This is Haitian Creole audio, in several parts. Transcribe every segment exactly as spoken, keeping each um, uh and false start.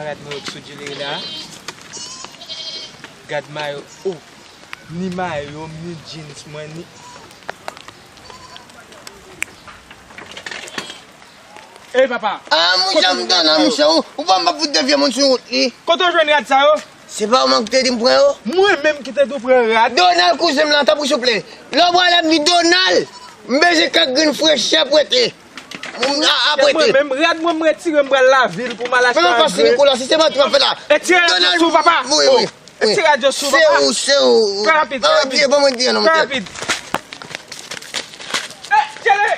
Gad mwen yo k sou Julie la. Gad mayo. Oh, ni mayo m, ni jeans mwen, ni. Ey papa. Ah, monchè, m tande, monchè, ou, ou pa m pa fout de vye moun sou wout li. Kote w jwenn rad sa yo? Se pa ou menm ki te di m pran yo? Mwen menm ki te di w pran rad. Donald, kouzen m lan, tanpri souple. Lè w prale m di Donald, m bezwen kèk grenn frechè prete. M a, a prete. Mwen menm, rad mwen, m retire, m pral lavil pou m al achte angre. Men pa fini kou la, si se manti w ap fè la. Retire rad yo sou papa. Wi, wi. Retire rad yo sou papa. Se ou, se ou. Fè rapid, fè rapid. Fè rapid. Eh, tchele!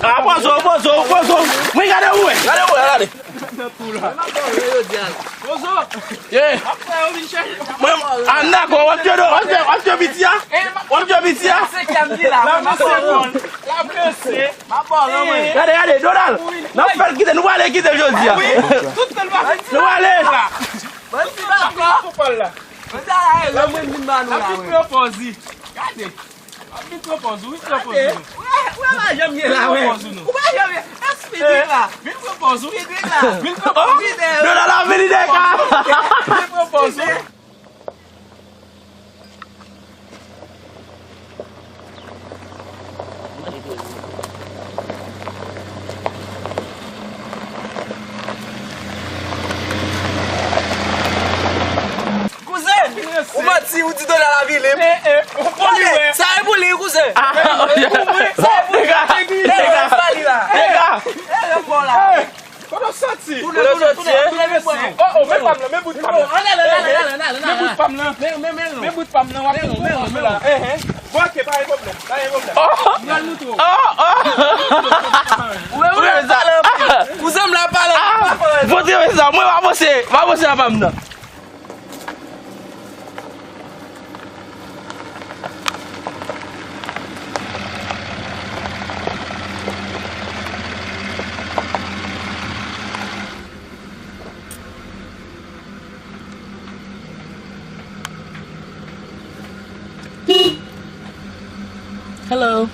Ah, pozo, pozo, pozo. Mwen gade ou, gade ou, gade. Pozo. Yeah. Mwen, an dakò, w ap tchwe, w ap tchwe, w ap tchwe piti a? W ap tchwe piti a? Senkyèm li la, mwen, m ap pran. L ap ranse. M ap ba w, mwen. Gade, gade, Donald. N ap fè l kite, nou prale kite l jodi a. Wi, tout tan l pa fè ti la. Nou prale. Mwen si dakò. Mwen sa la, e lè mwen vin ba nou la, wi. Gade. Ap vin pran pòz ou, vin pran pòz ou. Ou pa janm ye la, wè. Ou pa janm ye. Èske Fidrik la? Vin pran pòz ou. Fidrik la. Vin pran pòz ou. Donald la vini de ka. Vin pran pòz ou. Kouzen, ou manti, ou di Donald la vini. Gade, sa e pou li, kouzen. Sa e pou li. Dega, dega, dega. Kote w soti? Kote w soti? Oh, oh, men pa m nan, men bout pa m nan. Men bout pa m nan. Men bout pa m nan, w ap vin pran pòz ou la. Bon, ok, pa gen pwoblèm, pa gen pwoblèm. M pral moutre w. Ou menm ou pale anpil. Kouzen m la pale anpil. Bon, trè byen sa, mwen m avanse, m avanse a pa m nan. Hello.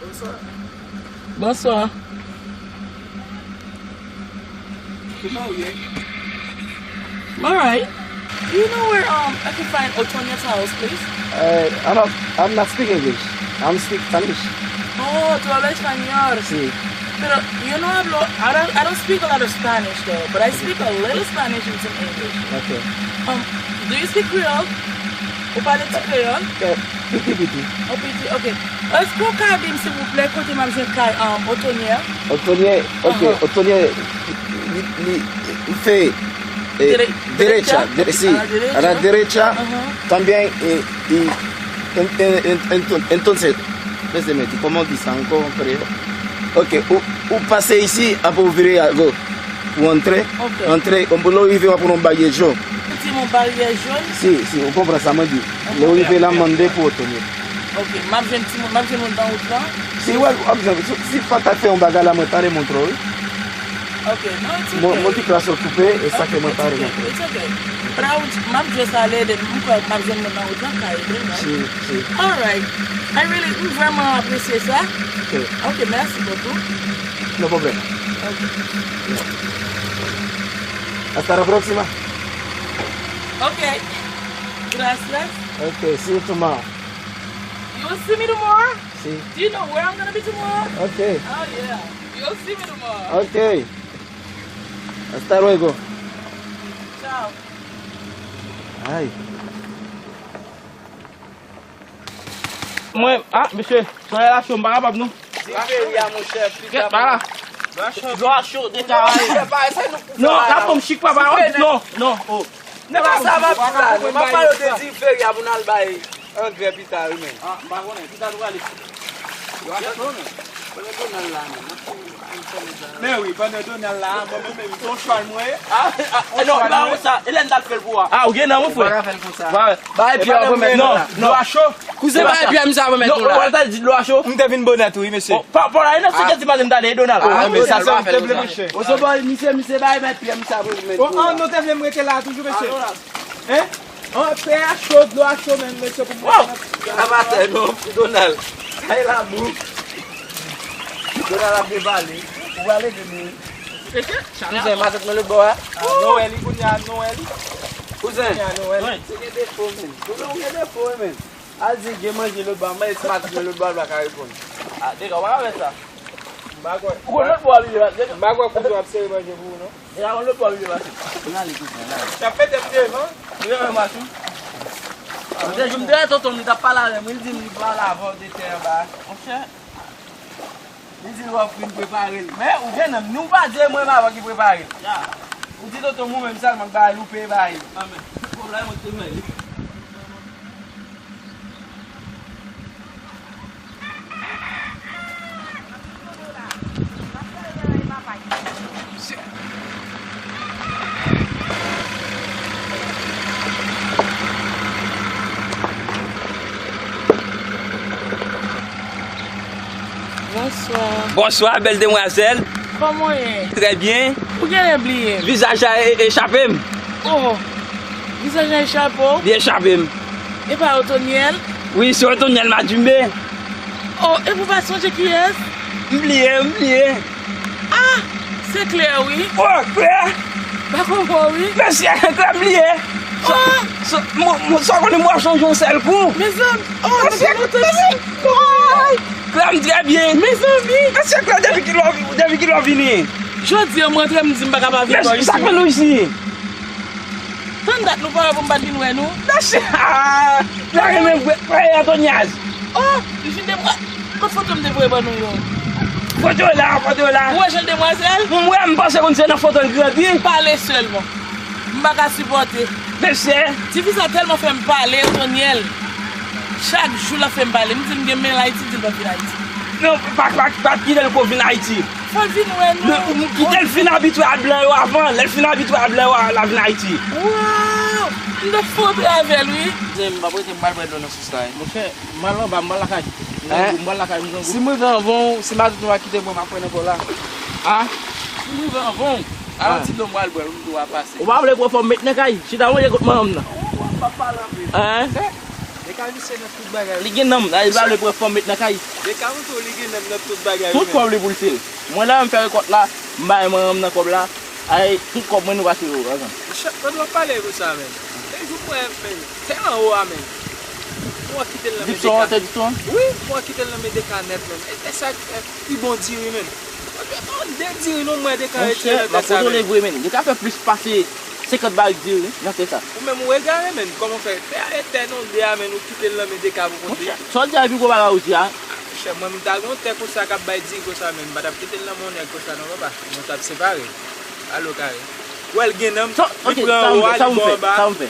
Bonswa. Bonswa. Kòman w ye? I'm alright. Do you know where, um, I can find Otonia's house, please? Uh, I don't, I'm not speak English. I'm speak Spanish. Oh, tú hablas español. Sí. Pero yo no hablo, I don't, I don't speak a lot of Spanish though, but I speak a little Spanish and some English. Okay. Um, do you speak Creole? Ou pale ti kreyòl? Eh, piti, piti. Oh, piti, ok. Èske w ka di m, silvouplè, kote m ap jwenn kay, um, Otoniel? Otoniel, ok. Aha. Otoniel, li, li, li fè, eh, derecha, derecha, dere-, si, a la derecha. A la derecha. Aha. También, eh, y, en, en, en, ento-, entonces, déjeme, comment on dit ça encore en créole? Ok, ou, ou pase isi, apre ou vire a gòch. Ou antre, ok, antre, lè w rive, w ap pran yon baryè jòn. Ou di m yon baryè jòn? Si, si, ou konprann sa mwen di. Lè w rive la, mande pou Otoniel. Ok, m ap jwenn timoun, m ap jwenn moun nan wout lan? Si, w ap jwenn, si, si pa ta fè yon bagay la, mwen ta remontre w, wi. Ok, non, it's ok. Mwen, mwen ti klas okoupe, e sa ke mwen pa remontre. It's ok. But I would, m ap just ale, then m kwè m ap jwenn moun nan wout lan ka ede m, right? Si, si. Alright. I really, m vrèman apresye sa. Ok. Ok, mèsi bokou. No problem. Ok. Hasta la próxima. Ok. Gracias. Ok, see you tomorrow. You will see me tomorrow? Sí. Do you know where I'm gonna be tomorrow? Ok. Oh, yeah. You will see me tomorrow. Ok. Hasta luego. Ciao. Ay. Mwen, ah, mesye, solèy la cho, m pa kapab non. Di feri a, monchè, pita. Kèt pa la. Dlo a cho, deta. Non, la fòm chik, papa. Non, non, oh. Nèg la sa m ap di la, non. M ap pale de di feri a pou n al bay angrè pita, wi, men. Ah, m pa konnen, pita nou prale. Yo a cho, non. Men wi, pandan Donald la, mwen menm, menm, se yon chwal mwen ye. Ah, ah, non, li pa konsa. E lè n t ap fè l pou ou a? Ah, ou gen nan, mon frè. Ou pa ka fè l konsa. Bay pye w pou mèt la. Non, non. Dlo a cho. Kouzen, bay pye misye pou mèt la. Non, ou ta di dlo a cho. M te vin bonè tou, wi, mesye. Pa la, e nan sèt èdimadi m t ale, e Donald. Ah, men sa, sa m te vle, monchè. Ozo boy, misye, misye bay mèt pye misye pou mèt la. Oh, non, te vle m rete la toujou, mesye. Hein? An, pye a cho, dlo a cho menm, mesye, pou mwen. Sa pa tè non, pou Donald. Sa e labou. Donald ap devale. Ou prale vini. Kouzen, matant mwen lòt bò a. Ah, nou wè li kounye a, nou wè li. Kouzen. Kounye a, nou wè li. Se gen defo, menm. Kouzen, ou gen defo, wi, menm. Al di gen manje lòt bò a, mwen, se matant mwen lòt bò a, l pa ka reponn. Ah, dega, w pa ka fè sa. M pa kwè. Ou konn lòt bò a, li, dega. M pa kwè kouzen ap sere manje pou ou, non. E la, yon lòt bò, li pase. N ale, kouzen, n ale. N ap mete m devan. Ou devan machin? Mwen te jwenn tonton m, li t ap pale avè m, wi, li di m li pale avè w de tè anba. Monchè, li di l w ap vin prepare l. Men, ou gen nan, nou pa di e mwen m avè w ki prepare l. Ou di tonton m ou menm sèlman k ba l, ou peye ba l. Amèn. Pwoblèm mwen te bay li. Bonswa. Bonswa, bèl demwazèl. Kòman w ye? Trè byen. Ou genlè bliye m. Vizaj la e, e chape m. Oh, vizaj la echape w? Li echape m. E pa Otonyèl? Wi, se Otonyèl Madjimbe. Oh, epi w pa sonje kiyès? M bliye, m bliye. Ah, se klè wi. Oh, klè. Pa konprann wi. Mesye, klè m bliye. Oh. Sa w konnen m wè w chanje yon sèl kou. Mezanmi, oh, mezanmi, mezanmi. Klè m trè byen. Mezanmi. Mesye, klè depi kilè w, depi kilè w vini? Jodi an m rantre m di m pa ka pa vin bò isi. Sa k fè nou isi? Tann dat nou pa wè pou m pa t vin wè nou. Mesye, ah, la renmen vre, vre Antonyaz. Oh, li fin demwa-, kot foto m te voye ban nou yo? Foto la, foto la. Ou wè jan l demwazèl? M wè, m panse konn se nan foto l grandi. Pale sèlman. M pa ka sipòte. Mesye. Tifi sa tèlman fè m pale, Otonyèl. Chak jou l ap fè m pale. M di l m gen men l Ayiti, di l pa vin Ayiti. Non, pa, pa, pa kite l ko vin Ayiti. Fò l vin wè nou. Kite l fin abitye ak blan yo avan. Lè l fin abitye ak blan yo, l a vin Ayiti. Waw! M t ap fwope avè l, wi. Zen, m p ap rete, m pral bwè dlo nan sous la, wi. Monchè, m al anba, m pral lakay. M grangou, m pral lakay, m grangou. Si m rive anvan w, si matant nou pa kite mwen, m ap pran nan kò la. Ah? Si m rive anvan w, al yon ti dlo m pral bwè, m di w ap pase. Ou pa vle pran fò m met nan kay? Chita manje kot manman m nan. Ou, ou ap pale anpil. Hein? Deka misye nan tout bagay. Li gen nanm, li pa vle pran fò m met nan kay. Deka montre w li gen nanm nan tout bagay. Tout kòb li pou l fil. Mwen la, m fè rekòt la, m bay manman m nan kòb la. Ay, tout kòb mwen nou pase yo, ansanm. Chak lòt w ap pale konsa, men. E jou mwen, men, tè anwo a, men. Mwen kite l nan men Dipson, Deka. Tè Dipson? Wi, mwen kite l nan men Deka nèt, men. E, e sa, e, pi bon diri, men. Mwen te fè de diri, non, mwen Deka retire nan tè sa, men. Monchè, m ap kontwole vre, men. Deka fè plis pase senkant barik diri nan tè sa. Ou menm ou egare, men. Kòman fè? Tè a e tè nou de a, men, ou kite l nan men Deka pou kont li. Monchè, sa w di a pi gwo bagay ou di a. Monchè, mwen, m ta gen yon tè konsa k ap bay diri konsa, men. M pa t ap kite l nan men yon nèg konsa, non, papa. Nou t ap separe. Alo kare. Wè l gen nanm, li pran anwo a, li ba w anba. Sa w fè?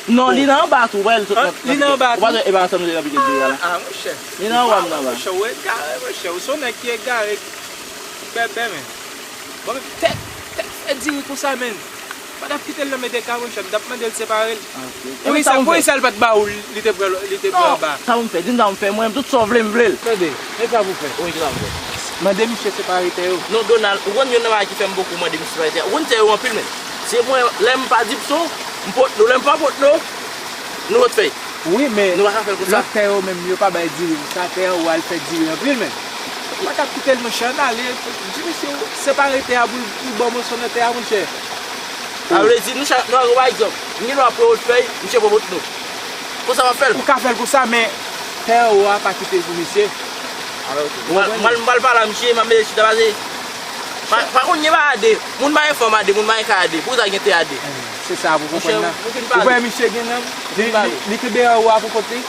Non, li nan anba tou, wè l sot nan. Li nan anba tou? Ou pa wè e pa ansanm nou te nan pike diri a la? Ah, monchè. Li nan anwo a, m nan anba. Monchè, ou egare, monchè. Ou se yon nèg ki egare, ki bèbè, men. Bon, men, tèt, tèt fè diri konsa, men. Pa t ap kite l nan men Deka, monchè, m t ap mande l separe l. Ah, ok. Poukisa, poukisa l pa t ba ou l, li te pran, li te pran anba? Sa pou m fè, di m sa pou m fè, mwen, tout sa w vle, m vle l. Tande, men sa pou fè. Wi, ki sa pou fè? Mande misye separe tè yo. Non, Donald, ou konn youn nan bagay ki fè m poko mande misye separe tè yo. Ou konn tè yo anpil, men. Se mwen, lè m pa Dipson, m pot dlo, lè m pa pot dlo, nou pot fèy. Wi, men lòt tè yo menm, yo pa bay diri pou sa, tè anwo a, l fè diri anpil, men. M pa t ap kite l, monchè, ann ale. Di misye separe tè a pou l, pou l ba w moso nan tè a, monchè. Sa vle di, nou chak, nou al, pa egzanp, m gen dwa pran yon fèy, misye pran yon dlo. Konsa m ap fè l. Ou ka fè l konsa, men tè anwo a pa kite l pou misye. Mwen, mwen, mwen pral pale a misye, m ap mete chita pase. Pa, pa konn gen pa a de. Moun pa gen fanm a de, moun pa gen kay a de. Poukisa gen tè a de? Se sa pou konprann nan. Ou wè misye gen nanm, li, li, li kenbe anwo a pou kont li.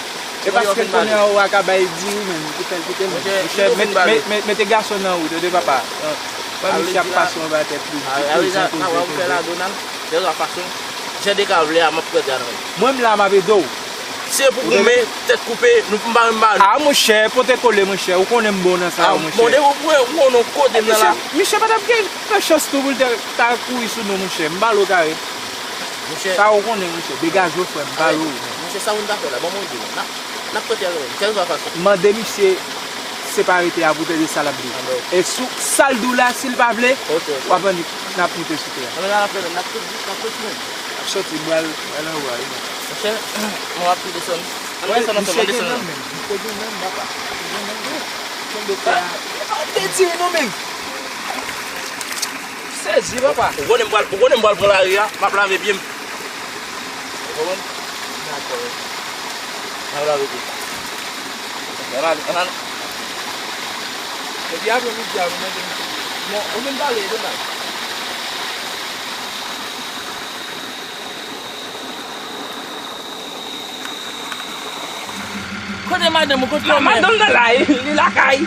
E paske l konnen anwo a ka bay diri, men, ki fè l kite l. Monchè, met, met, met, mete gason nan wout, tande papa. Wè misye ap pase anba tèt li. Kouzen, kouzen, kouzen. Jan Deka vle a, m ap pran tè a nan men l. Mwen, m la, m ap ede w. Se pou goumen, tèt koupe, nou m pa menm ba nou. A, monchè, pote kole, monchè. Ou konnen m bon nan sa, a, monchè. Bon, depi ou pran, ou konnen kote m nan la. Misye, misye pa t ap gen nan chans tou pou l te ta kouri sou nou, monchè. M ba l ou kare. Monchè. Sa ou konnen, monchè. Degaje w, frè m, m ba l ou. Monchè, sa moun ta fè la, ban mwen di nou. N ap, n ap tante al menm, kèlkeswa fason. Mande misye separe tè a pou tande sa l ap di. E sou sa l di w la, si l pa vle, w ap annik, n ap moute sou tè a. N ap tout, n ap tout moun. Ap soti, m pral, m pral anwo a, wi. Monchè, mwen ap tou desann. Ann desann ansanm, ann desann ansanm. Misye gen nan menm, misye gen nan menm, papa. Misye gen nan menm. Kenbe tè a. E pa detire non menm. Sezi, papa. Ou konnen m pral, ou konnen m pral pran lari a, m ap lave pye m. Ou konprann? Dakò. M ap lave pye m. Ann ale, ann ale. Epi apre midi a, nou mete m. Bon, ou vin pale, e demen. Kote madanm ou, kote ou menm? Madanm nan la, li lakay.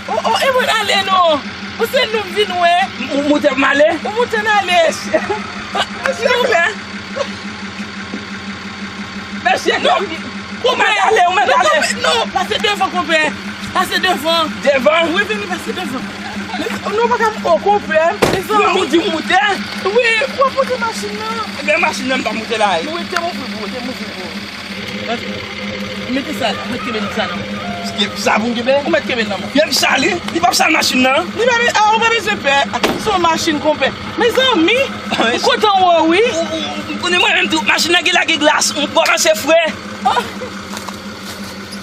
O, o, e mwen ale non. Ou se nou m vin wè. M moute m ale. Ou moute n ale. Mesye klè. Mesye klè. Ou mèt ale, ou mèt ale. Non, pase devan, konpè. Pase devan. Devan? Wi, vini pase devan. Non, pa ka, o, konpè. Mezanmi. Ou di moute? Wi, w ap moute machin nan. Ebyen, machin nan m pa moute la. Wi, te moute pou ou, te moute pou ou. Mete sa la, mete kenbe sa nan men. Sa pou m kenbe? Ou mèt kenbe nan men. Pye m sal, wi. Li p ap sal machin nan. Li pa be-, a, ou pa bezwen pè. Se yon machin konpè. Mezanmi, ou kontan wè w, wi. Ou, ou, ou konnen mwen menm tou, machin nan gen lage glas, m kòmanse fre. Oh.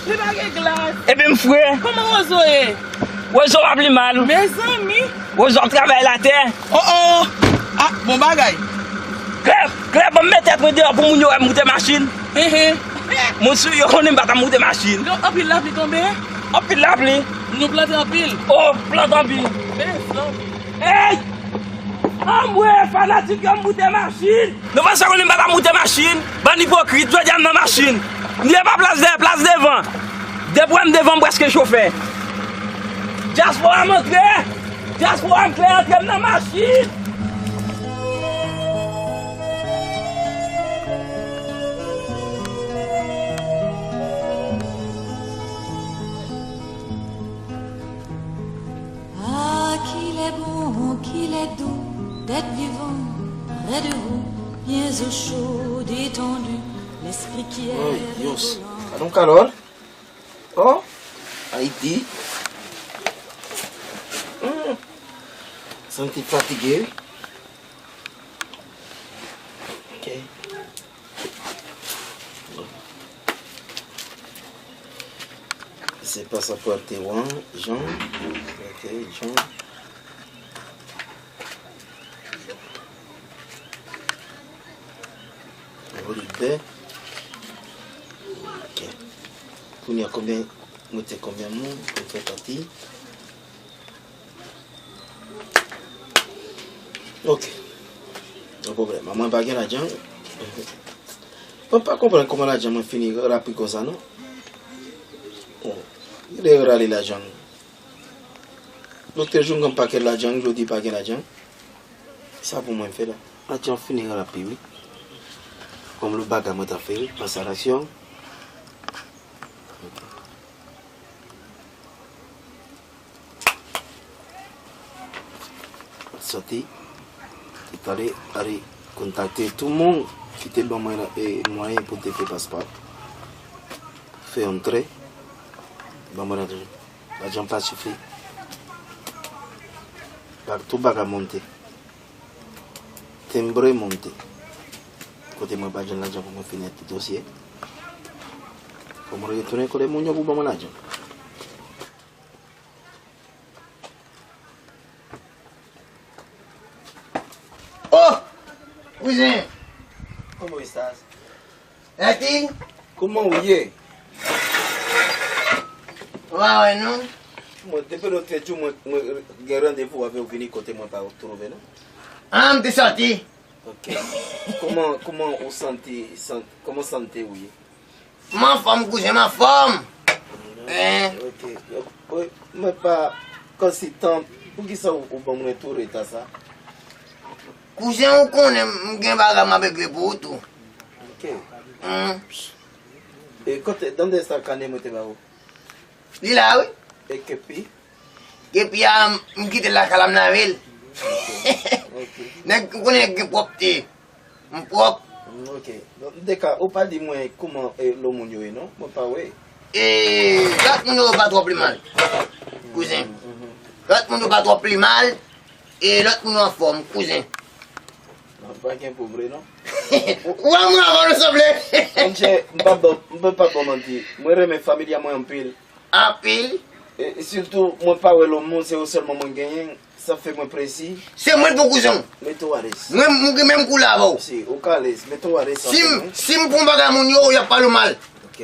Li pa gen glas. Ebyen, m fre. Kòman wozo ye? Wozo pa pli mal. Mezanmi. Wozo ap travay latè. Oh, oh. Ah, bon bagay. Klè, klè, ban m met tèt mwen deyò pou moun yo wè m moute machin. Ehe. Moun sou yo konnen m pa t ap moute machin. Donk, anpil lapli tonbe? Anpil lapli. Nou plante anpil? Oh, plante anpil. Mezanmi. Ey! Anmwe, fanatik yo, m moute machin. Nou panse konnen m pa t ap moute machin? Bann ipokrit, jodi a m nan machin. M ye pa plas dèyè, plas devan. Depi w wè m devan, m prèske chofè. Dyaspora m antre! Dyaspora m klè antre m nan machin! Ah, qu'il est bon, qu'il est doux d'être vivant près de vous, bien au chaud, détendu, l'esprit qui est... Oh, Dios. Gad yon kalòt. Oh, Ayiti. Hmm. Santi fatige. Ok. Se pasapò te wan, Jan. Ok, Jan. Volibè. Ok. Kounye a konbyen, mete konbyen moun pou fè pati? Ok. Non pwoblèm. Mwen pa gen lajan. Mwen pa konprann kòman lajan mwen fini rapid konsa, non. Bon, li rale lajan. Doktè Joungan pa gen lajan, jodi pa gen lajan. Sa pou mwen fè la. Lajan fini rapid, wi. Kòm lòt bagay mwen ta fè, wi. Pase a laksyon. Sòti. Li pale, ale kontakte tout moun ki te ban mwen, e, mwayen pou te fè paspò. Fè yon trè. Ban mwen lajan. Lajan pa sifi. Ba-, tout bagay monte. Timbre monte. Kote mwen pa jwenn lajan pou mwen fini tout dosye. Fò mwen retounen kote moun yo pou ban mwen lajan. Oh! Kouzen! Kòman w ye? Latin? Kòman w ye? Ou pa wè non? Mwen, depi lòt fè jou, mwen, mwen gen randevou avè w vini kote mwen pa twouve non. Ah, m te sòti. Ok. Kòman, kòman ou santi, san-, kòman sante ou ye? M anfòm, kouzen, m anfòm. Eh. Ok. Wi, mwen pa, kòmsi tan, poukisa ou, ou ban mwen tou reta sa? Kouzen, ou konnen m gen bagay m ap regle pou ou tou. Ok. Hmm. E kote, donde está kane mwen te ba ou? Li la, wi. E kepi? Kepi a, m kite l lakay la, m lave l. Ok. Nèg, m konnen nèg gen pwòpte. M pwòp. Mm, ok. Donk, Deka, ou pa di mwen kouman, e, lòt moun yo ye, non? Mwen pa wè. E, lòt moun yo pa twò pi mal, kouzen. Mhm, mhm. Lòt moun yo pa twò pi mal, e lòt moun yo anfòm, kouzen. Non, pa gen pou vre, non. Ou wè moun avan nou sanble. Monchè, m pa bon, m pa bon manti. Mwen renmen fanmi a mwen anpil. Anpil. E, e sitou, mwen pa wè lòt moun, se ou sèlman mwen genyen. Sa fè mwen presi. Se mwen pou kouzen w. Mete w alèz. Mwen, mwen gen menm koulè avè w. Si, ou ka alèz. Mete w alèz, sa fè mwen. Si m, si m fè yon bagay moun yo, y ap pale w mal. Ok.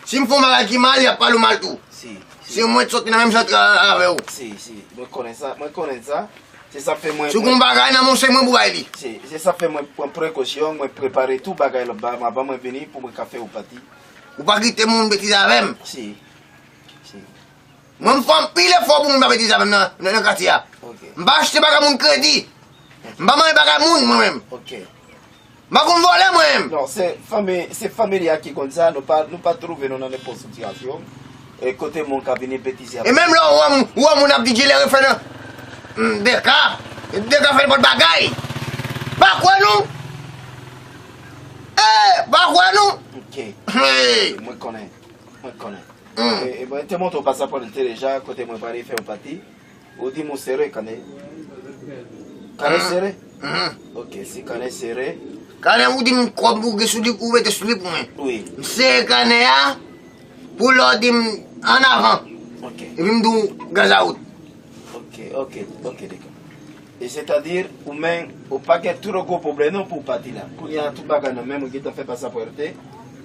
Si m fè yon bagay ki mal, y ap pale w mal tou. Si, si. Se mwen ki soti nan menm jantre avè w. Si, si. Mwen konnen sa, mwen konnen sa. Se sa fè mwen. Si w gen yon bagay nan men w, se mwen pou bay li. Si, se sa fè mwen pran prekosyon, mwen prepare tout bagay la ba, avan mwen vini pou mwen ka fè yon pati. Ou pa kite moun betize avè m. Si. Si. Mwen, m fè anpil efò pou moun pa betize avè m nan, nan, nan katye a. Ok. M pa achte bagay moun kredi. M pa manje bagay moun, mwen menm. Ok. M pa konn vòlè, mwen menm. Non, se fanmi, se fanmi a ki konn sa, nou pa, nou pa twouve nou nan nenpòt sitiyasyon. E kote moun ka vini betize avè. E menm lè ou wè moun, ou wè moun ap di Djelere fè nan, mm, Deka, Deka fè nenpòt bagay. Pa kwè nou. Eh, pa kwè nou. Ok. Hey. Mwen konnen. Mwen konnen. Mm. E, e mwen te montre w pasapò l te deja, kote mwen pale fè yon pati. Ou di m ou sere, kane. Kane sere? Mhm. Ok, si kane sere. Kane ou di m kòb ou gen sou li, ou mete sou li pou mwen. Wi. M sere kane a, pou lè w di m an avan. Ok. Epi m di w gaz a wout. Ok, ok, ok, dakò. E sètadi, ou menm, ou pa gen twò gwo pwoblèm non pou w pati la. Kounye a, tout bagay nan men mwen, gentan fè pasapò,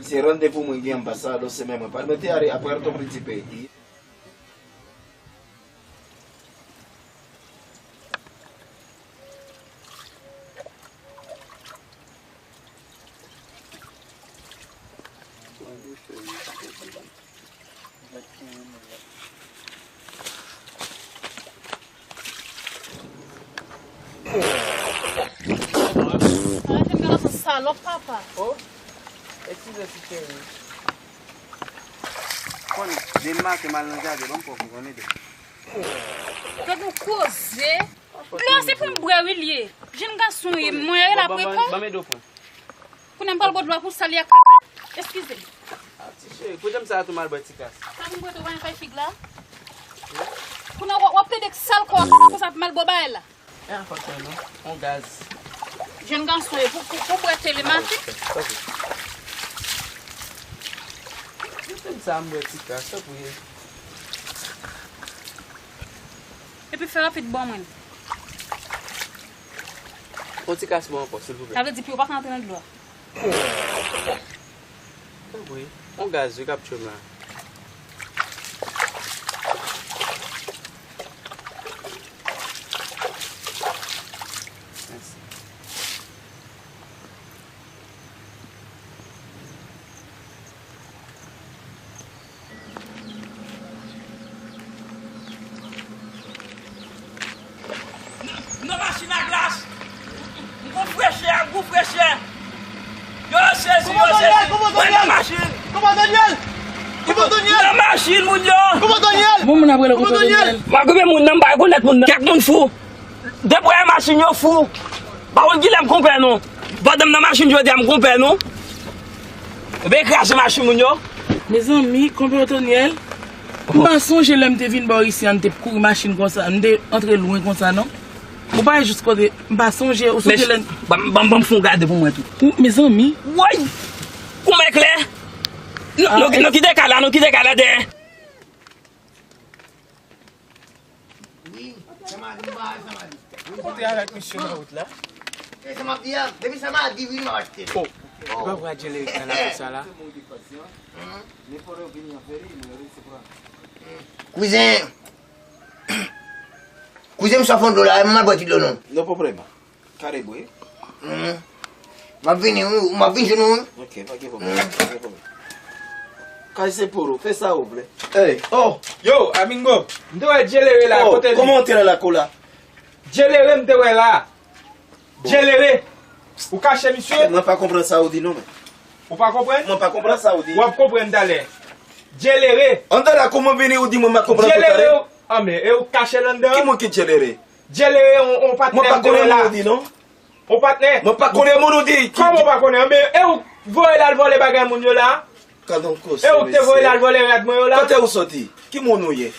se randevou mwen gen anba sa, lòt semèn mwen pral mete a, a Puerto Príncipe. Arete m nan salòp, papa. Oh, eskize ti cheri. Konn, demen maten m al nan jaden, ban m pran pou m konn ede. Gad yon koze. Non, se pou m bwè wi l ye. Jenn gason w ye, mwen rele apre kò. Ban m ede w pran. Kounye a m pral bwè dlo a pou sal li ak kaka. Eskize m. Ah, ti cheri, kote m sa a tou m al bwè ti kas? Sa pou m prete w pa fig la? Kounye a w ap plede sal kò w konsa pou m al bwè bagay la. E a fòk mwen non. On gaz. Jenn gason e pou, pou, pou bwè te le maten. Tanpri. Kote m sa a m bwè ti kas, tanpri. Epi fè rapid ban mwen. On ti kas mwen ankò, silvouplè. Sa vle di pye w pa ka antre nan dlo a. Tanpri, on gaz wi k ap tchwe m la. Mèsi. Nan machin a glas. M gon frechè, gwo frechè. Yo sezi, yo sezi. Mwen nan machin. Kòman Daniel? Kòman Daniel? Nan machin, moun yo. Kòman Daniel? Bon, moun ap rele kòman Daniel? M ap koupe moun nan, m pa rekonèt moun nan. Kèk moun fou. Depi w wè machin yo fou. Pa konn kilè m konpè non. Pandan m nan machin jodi a m konpè non. Yo vin kraze machin moun yo. Mezanmi, konpè Otonyèl, m pa sonje lè m te vin bò isi a, m te kouri machin konsa, m te antre lwen konsa non. Ou pa jis kote, m pa sonje, ou sonje lè. Ban m, ban m, ban m fè yon gade pou mwen tou. Ou, mezanmi. Woy! Kouman eklè? Non, non, non, kite kay la, non, kite kay la dèyè. Wi, sa m a di, m pa sa m a di. Ou te avèk misye nan wout la? E sa m ap di a, depi sa m a di, wi, m ap achte. Oh, ou pa vwa Djelere nan lakou sa la? Kouzen, kouzen, m sòf yon dlo la, m al bwè ti dlo non. Non pwoblèm. Kare bwe. Mhm. M ap vini, wi, m ap vin jwenn ou, wi. Ok, pa gen pwoblèm, pa gen pwoblèm. Kay se pou ou, fè sa ou vle. Ey, oh! Yo, Amingo, m te wè Djelere la, oh, kote li? Kòman w te nan lakou la? Djelere m te wè la. Djelere! Ou kache misye? Mwen pa konprann sa ou di non, men. Ou pa konprann? Mwen pa konprann sa ou di. W ap konprann talè. Djelere. Anndan la, kouman vini ou di mwen m pa konprann talè? Djelere, anben, e ou kache l anndan? Ki moun ki djelere? Djelere, on, on patnè m te wè la. Mwen pa konnen moun ou di, non. On patnè. Mwen pa konnen moun ou di. Kòman ou pa konnen? Anben, e ou voye l al vòlè bagay moun yo la? Gad on koze, mesye. E ou te voye l al vòlè rad mwen yo la? Kote ou soti? Ki moun ou ye?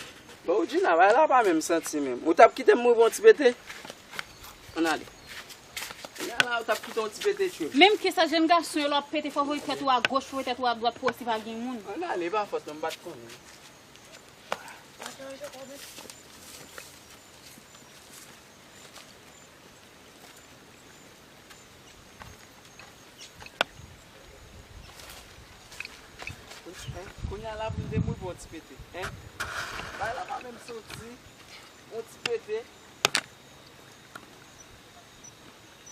Bon, Woodjina, bagay la pa menm santi menm. Ou t ap kite m mouri pou yon ti pete? Ann ale. Kounye a la, ou t ap kite yon ti pete tchwe. Menm ke sa jèn gason yo la w ap pete, fò voye tèt ou agoch, voye tèt ou adwat pou wè si pa gen moun. Ann ale, e pa fòt mwen, m pa t konnen. Kounye a la pou m te mouri pou yon ti pete, en? Bagay la pa menm soti, yon ti pete.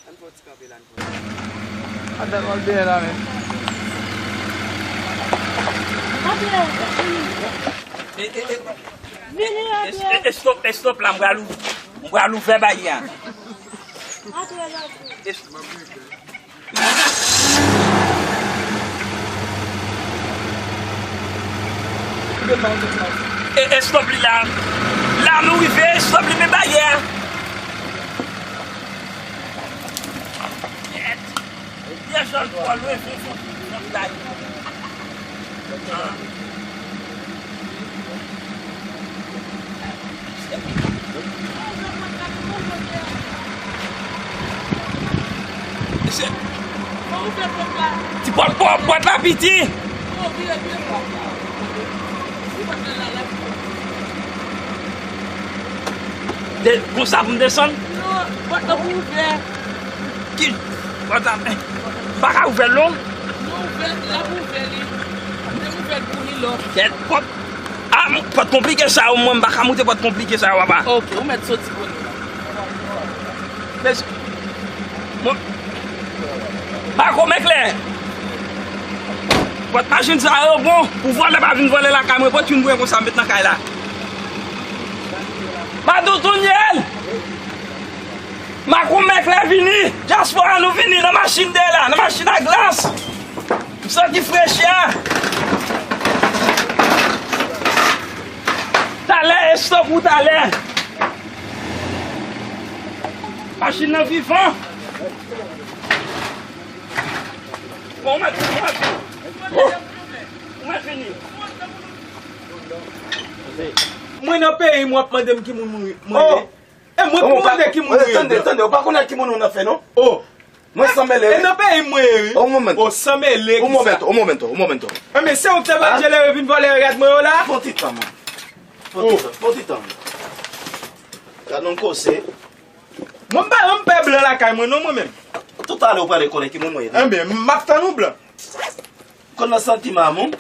Ann fè yon ti kanpe la, ann fè yon ti kanpe. Adan w ap dèyè la menm. Vini, André. E, e, e, vini, André. E, e, stop, e, stop la, m pral ou-, m pral ouvè baryè a. André, André. E, e, e, stop li la. La nou rive, stop li, men baryè a. Kèt. Byen jòn twò lwen, fon, fon, fon, fon, bay. Ah. Mesye. Ti pòt, pòt, pòt la piti. De, konsa pou m desann? Non, pòt la pou ouvè. Ki? Pòt la, men, m pa ka ouvè l non. Non, ouvè, l ap ouvè li. M te ouvè l pou li lò. Kèt, pòt. Ah, m, pòt konplike sa yo, mwen, m pa ka moute pòt konplike sa yo, papa. Ok, ou mèt soti kounye a. Mes-, mwen, pa konmen klè. Pòt machin sa yo bon, pou vòlè pa vin vòlè lakay mwen, pòt youn pou youn konsa, m met nan kay la. Madoutouniel! Makoumèk la vini! Dyaspora nou vini nan machin dèyè la, nan machin a glas! M santi frechè a! Talè, estòp ou talè! Machin nan vivan! Bon, ou mèt, ou mèt, ou mèt vini! Mwen nan peyi m, w ap mande m ki moun mwen ye. E mwen pou mande ki moun ou ye. Tande, tande, ou pa konnen ki moun ou nan fè non. Oh. Mwen san mele, wi. E nan peyi mwen ye, wi. Oh, san mele ki sa. Un momento, un momento, un momento. Enben, se ou ki te voye djelere vin vòlè rad mwen yo la? Fon ti tan, man. Fon ti tan, fon ti tan. Gad yon koze. Mwen m pa janm pè blan lakay mwen non, mwen menm. Toutalè ou prale konnen ki moun mwen ye. Enben, m ap tann ou blan. Konn nan santiman moun.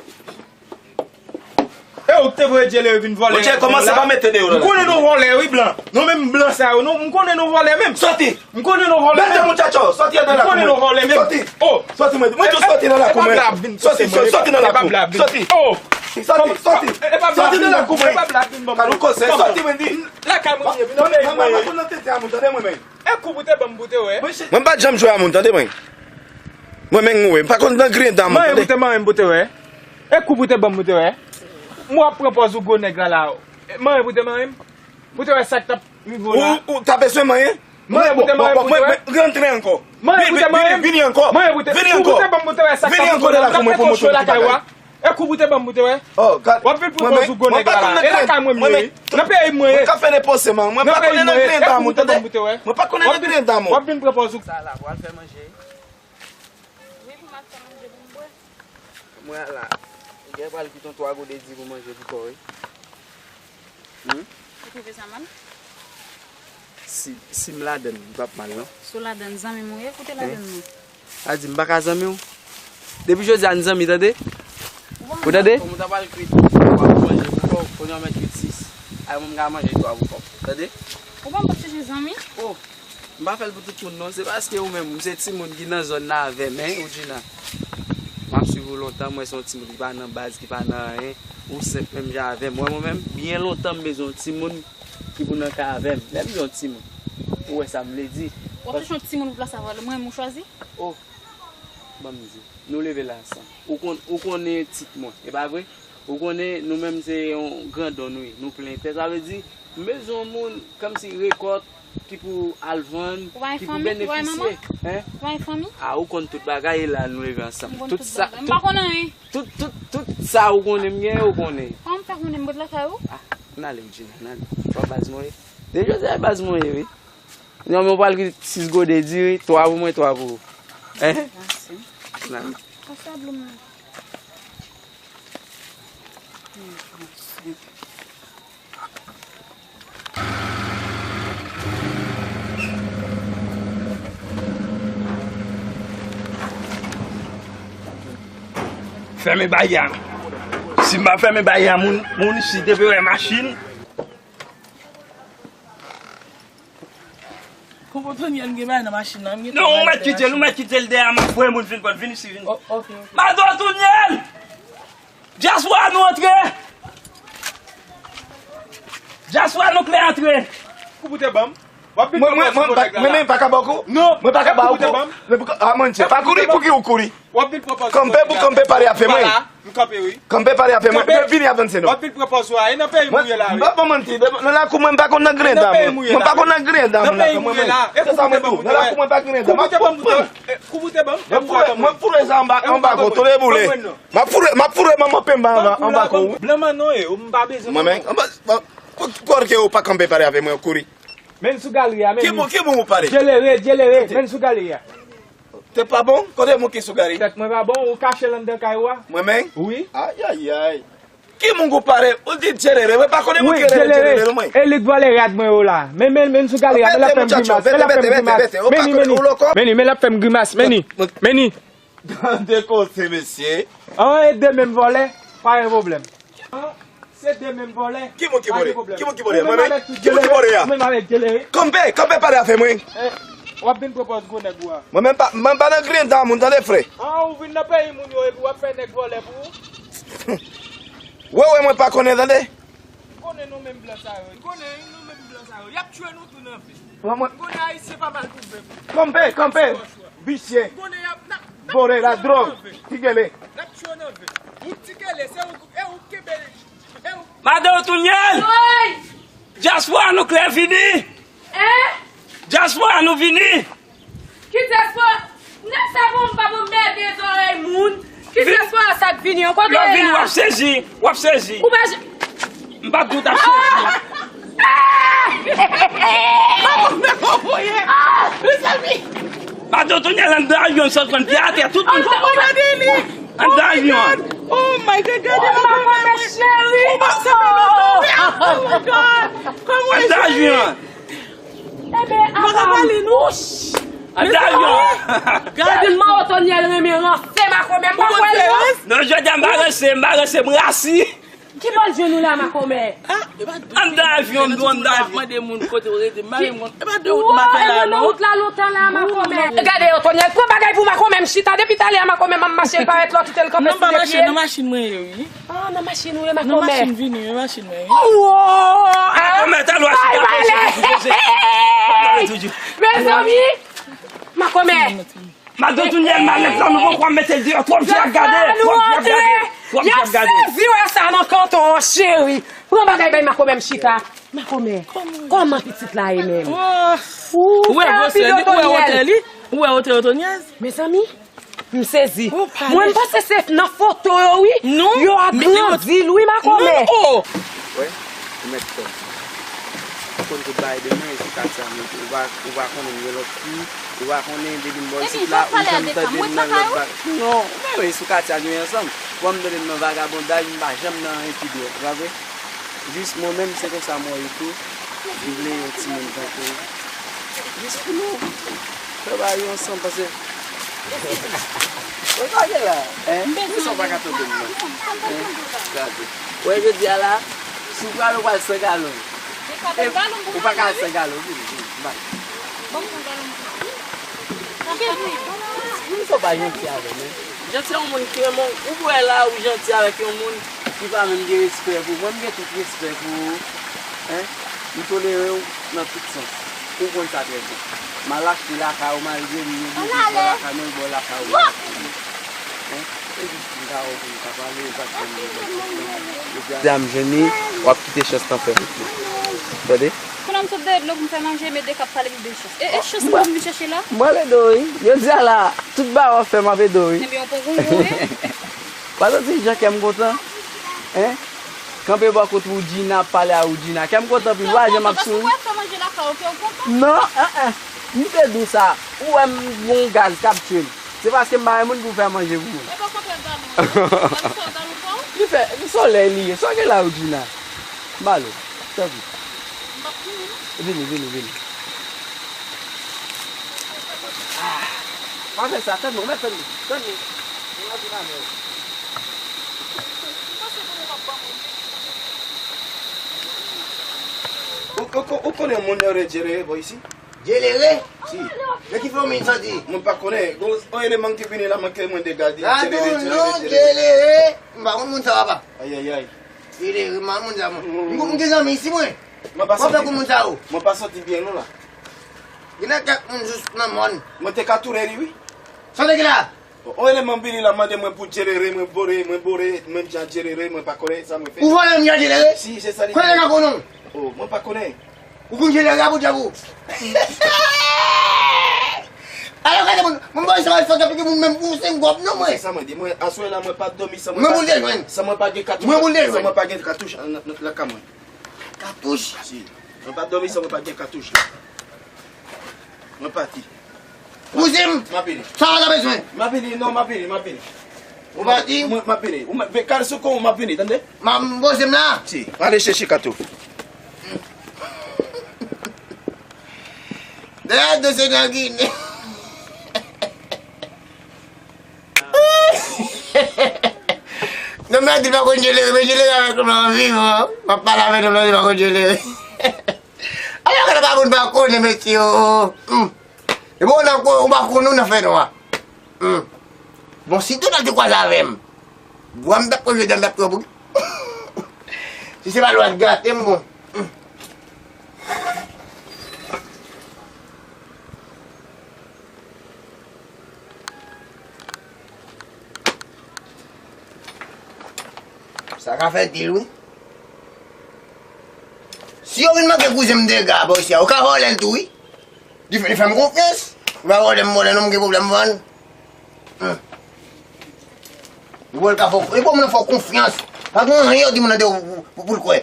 E ou k te voye djelere vin vòlè. Monchè, kòmanse pa mete deyò nan lakou. M konnen nou vòlè, wi, blan. Nou menm blan sa yo, nou, m konnen nou vòlè menm. Sòti. M konnen nou vòlè menm. Mete mouchacho, sòti anndan lakou mwen. M konnen nou vòlè menm. Sòti. Oh. Sòti, mwen di. Mwen di w sòti nan lakou mwen. Sòti, sòti nan lakou. Sòti. Oh. Sòti, sòti. Sòti nan lakou mwen. Gad yon koze, sòti, mwen di. Lakay mwen ye, vin nan peyi mwen ye. Mwen pa konn nan tenten a moun, tande mwen, men. E kou pou te ban m pou te wè. Mwen pa t janm jwe a moun, tande mwen. Mwen menm, mwen, m pa konn nan griyen dam, tande. Manyen pou te manyen m pou te wè. E kou pou te ban m pou te wè. M w ap pran pòz ou gwo nèg la la. Manyen pou te manyen m. Pou te wè sa k t ap rive w la. Ou, ou ta bezwen manyen? Manyen pou te manyen m pou te wè. Rantre ankò. Manyen pou te manyen m. Vini ankò. Manyen pou te, kou pou te ban m pou te wè sa k t ap rive w la. M t ap fè tò cho lakay ou a. E kou pou te ban m pou te wè. Oh, gad. W ap vin pran pòz ou gwo nèg la la. E lakay mwen m ye. Nan peyi mwen ye. Mwen ka fè nenpòt se man. Mwen pa konnen nan griyen dam, tande. Mwen pa konnen nan griyen dam. W ap vin pran pòz ou. Sa la, pral fè manje. Wi, pou m ap fè manje pou m bwè. Mwen la. Gen pral kite yon twa gode di pou manje pou kò, wi. Hmm? Ou twouve sa mal? Si, si m ladann, m p ap mal, non. Si w ladann, zanmi m ou ye, koute ladann mwen. A di, m pa ka zanmi w? Depi jodi a, n zanmi, tande? Ou tande? Kòm ou ta pral kwit twa pou manje pou kò w, kounye a w mèt kwit sis. Ay, mwen, m ka manje twa pou kò w, tande? Ou pa m p ap chèche zanmi? Oh! M pa fè l pou tout moun non, se paske ou menm, ou se timoun ki nan zòn nan avè m, en, Woodjina. M ap swiv ou lontan, m wè se yon timoun ki pa nan baz, ki pa nan anyen, ou senp menm jan avè m. Wè mwen menm, byen lontan m bezwen yon timoun ki pou nan kay avè m. Lè m di yon timoun, ou wè sa m vle di. W ap chèche yon timoun pou plas avè l, mwen menm ou chwazi? Oh. Ban m di, nou leve la ansanm. Ou konn, ou konnen tit mwen, e pa vre? Ou konnen nou menm se yon grandon nou ye, nou plen tè. Sa vle di, m bezwen yon moun, kòmsi rekòt, ki pou al vann, ki pou benefisye. Ou pa gen fanmi? Ou pa gen manman? Hein? Ou pa gen fanmi? A, ou konn tout bagay, e la nou leve ansanm. M konn tout bagay. M pa konn anyen. Tout, tout, tout sa ou konnen m gen, ou konnen. Kòman m fè konnen m ret lakay ou? A, n ale, Djina, n ale. Ou pa baz mwen ye? Depi jodi a, e baz mwen ye, wi. Non, men w pral gen sis gode diri, twa pou mwen, twa pou ou. Hein? Mèsi. Nan. Pase a dlo m nan. Fèmen bagay la. Si m pa fèmen bagay la, moun, moun isit te pe wè machin. Kòm Otonyèl gen bagay nan machin nan, m gen... Non, ou mèt kite l, ou mèt kite l dèyè a, m ap voye moun vin pran l, vin isi, vin. O, ok, ok. Madan Otonyèl! Dyaspora nou antre! Dyaspora nou klè antre! Kou bout e ban m. W ap vin pran pòz sou kote la. Mwen, mwen, mwen pa ka ba w kou? Non. Mwen pa ka ba w kou? Kou bout e ban m. A, mon Dye, pa kouri, pou ki ou kouri? W ap vin pran pòz sou kote la. Kanpe pou kanpe pale avè mwen. Vwala, m kanpe, wi. Kanpe pale avè mwen. Kanpe. Mwen vini avè n se non. W ap vin pran pòz ou a. E nan peyi m ou ye la, wi. Mwen, m pa manti. Nan lakou mwen, m pa konn nan grenn dam. Mwen pa konn nan grenn dam nan lakou mwen. Se sa mwen di w. Nan lakou mwen pa grenn dam. Kou bout e ban m. Kou bout e ban m. Mwen foure, mwen foure sa anba, anba kou, tole boule. M ap foure, m ap foure manman penba anba, anba kou. Blan manno e, m pa bezwen. Mwen menm, anba, kòl ke ou pa kanpe pale avè mwen, ou kouri. Men sou galri a, men. Ki moun, ki moun ou pale? Djelere, djelere, men sou galri a. Tèt pa bon? Kote moun ki sou galri? Tèt mwen pa bon, ou kache l anndan kay ou a? Mwen menm? Wi. Ayayay. Ki moun ou pale? Ou di djelere, mwen pa konnen moun ki rele djelere non mwen. E li k vòlè rad mwen yo la. Men, men, men sou galri a, men l ap fè m grimas, men l ap fè m grimas. Meni, meni. Meni, men l ap fè m grimas, meni. Meni. Tande koze, mesye. An, e de menm vòlè, pa gen pwoblèm. An, se de menm vòlè. Ki moun ki vòlè? Ki moun ki vòlè? Mwen menm? Ki moun ki vòlè a? Ou menm avèk djelere. Kanpe, kanpe pale avè mwen. Eh, w ap vin pran pòz gwo nèg ou a. Mwen menm pa, mwen pa nan grenn dam moun, tande frè. An, ou vin nan peyi moun yo epi w ap fè nèg vòlè pou ou? Wè, wè, mwen pa konnen, tande. M konnen nou menm blan sa yo. M konnen nou menm blan sa yo. Y ap tchwe nou tou nan vil. M konnen Ayisyen pa mal pou venn. Kanpe, kanpe. Visye. M konnen y ap, n ap, n ap tchwe nou nan vil. Vòlè, ladròg, ti gele. N ap tchwe w nan vil. Ou ti gele, se ou, e ou kenbe, e ou. Madan Otonyèl! Wi! Dyaspora nou klè vini! Hein? Dyaspora nou vini! Ki dyaspora? Nèg sa bon, m pa bon mède zòrèy moun. Ki dyaspora sa k vini an? Kote yo ye la? W ap sezi, w ap sezi. Ou pa j-, m pa t di w t ap sezi. Ah! Ah! Mezanmi! Madan Otonyèl anndan avyon, sot pran pye atè, tout moun. Anndan avyon. Oh my God, gade madanm mwen. Oh my God. Anndan avyon. Ebyen, apa m wouch. Anndan avyon. Gade m, Otonyèl renmen ranse makomè, m pa kwè l non. Non, jodi a m pa ranse, m pa ranse, m rasi. Ki bò l jwenn ou la, makomè? Anndan avyon, m di w anndan avyon. Mande moun kote w rete, m pa menm konn. E pa de wout m ap fè la non. Ou nan wout la lontan la, makomè. Gade, Otonyèl, pran bagay pou makomè m chita. Depi talè a, makomè m ap mache, l parèt la, w kite l kanpe sou de pye l. Non, pa mache, nan machin mwen ye, wi. Ah, nan machin ou ye, makomè? Nan machin vini, nan machin mwen ye. Makomè, talè w a chita poze, poze, poze. Mezanmi, makomè. Madan Otonyèl malèt la, nou poko mete l deyò. Twòp je ap gade, twòp je ap gade, twòp je ap gade. Y ap sezi wè sa nan kanton an, cheri. Pran bagay bay makomè m chita. Makomè, kòman pitit la ye menm? Ou wè gwosè li, ou wè wotè li, ou wè wotè Otonyèl? Mezanmi, m sezi. Mwen, m panse se nan foto yo, wi. Yo agrandi l, wi, makomè. Wè, ou mèt fè. Ou konn tout bagay de mwen, e sou katye a m rete. Ou pa, ou pa konnen m gen lòt fi. Ou pa konnen depi m bò isit la, ou janm tande m nan lòt bagay. Non, ou menm, e sou katye a nou ye ansanm. Ou pa janm tande m nan vagabondaj, m pa janm nan anyen ki dwòt, ou pa vre? Jis mwen menm, se konsa m wè yo tou. M vle yon timoun tankou w. Jis pou nou fè bagay yo ansanm, paske Wè, gade la. Hein? Poukisa w pa ka tande m nan? Hein? Gade. Wè, jodi a la, si w prale, w pral san galon. E, ou pa ka al san galon, vini, vini, bay. Poukisa w pa janti avè m, hein? Janti a yon moun ki renmen w. Ou wè la, ou janti avèk yon moun ki pa menm gen respè pou ou. Mwen, m gen tout respè pou ou. Hein? M tolere w nan tout sans. Ou konn sa trè byen. M al achte lakay ou malgre m gen bezwen bò lakay mwen, bò lakay ou. Hein? E jis pou m ka wè pou m ka pale, ou pa t janm gen bò lakay mwen. Jodi a m jwenn li, w ap kite chans lan fè wout li. Tande? Kounye a m sot dèyè dlo pou m fè manje, men de k ap pale m de chans. E, e chans mwen pou m vin chèche la? M pral ede w, wi. Jodi a la, tout bagay w ap fè, m ap ede w, wi. Ebyen, w pran gongon, wi. Pa santi jan kè m kontan? Hein? Kanpe bò kot Woodjina, ap pale a Woodjina. Kè m kontan anpil, w a jan m ap souri. Paske w ap fè manje lakay ou, kè w kontan? Non, en, en. M te di w sa. Ou wè m gon gaz k ap tye m. Se paske m pa gen moun pou fè manje pou mwen. E pa kontrè galon an, non? Sa w galon pa w? Li fè, li solèy li ye. Sa w gen la, Woodjina? M ba l ou. Tanpri. M p ap fini, non. Vini, vini, vini. Ah, pa fè sa, tann nou, mèt tann nou, tann nou. Ou, ou, ou, ou konnen yon moun yo rele Djelere bò isi? Djelere? Si. Men ki fanmi sa di? Mwen pa konnen. Gon, yon eleman ki vini la, manke mwen degade. Gade yon non, Djelere, Djelere. M pa konn moun sa, papa. Ayayay. Djelere, m pa moun sa, mwen. M, m gen zanmi isi, mwen. Mwen pa santi, mwen pa santi byen, non, la. Gen kèk moun jis nan mòn. Mwen te ka tounen li, wi. Sa w te gen la? On eleman vini la mande mwen pou Djelere, mwen vole, mwen vole, menm jan Djelere, mwen pa konnen sa mwen fè. Ou vole menm jan Djelere? Si, se sa li di. Konnen nan konnen w? Oh, mwen pa konnen. Ou konn Djelere a pou djab ou? Alò gade moun, mwen ba w sa fòk aplike moun menm pou se gwòp non mwen. Sa mwen di, mwen aswè la mwen pa dòmi san mwen pa, san mwen pa gen katouch. Mwen pou l te jwenn. San mwen pa gen katouch nan, nan, nan lakay mwen. Katouch? Si. Mwen pa dòmi san mwen pa gen katouch la. Mwen pati. Kouzen m! M ap vini. Sa w ta bezwen? M ap vini, non, m ap vini, m ap vini. Ou pati? Mwen, m ap vini. Ou mèt kal sou kò w, m ap vini, tande? M ap poze m la. Si, ale chèche kato. Dèyè dosye nan Ginen. Non, men di pa konn Djelere, men Djelere avèk nou nan vivan. M ap pale avèk nou, men di pa konn Djelere. Alò, gade pa moun pa konnen, mesye, oh, oh. Hmm. E bon, nan ko, ou pa konnen, ou nan fè nwa. Hmm. Bon, si tou nan te kwaze avè m, bwa m t ap pran jodi a, m t ap twò pou. Si se pa lwa gate m, bon. Hmm. Sa ka fè dil, wi. Si yo vin manke kouzen m dega, bò isi a, yo ka vòlè l tou, wi. Li fè, li fè m konfyans. Li pa vòlè m, vòlè non, m gen pwoblèm vann. Hmm. Li vòlè ka fè, e bon, moun nan fè w konfyans. Pa gen anyen yo di moun nan de pou, pou, pou l kwè.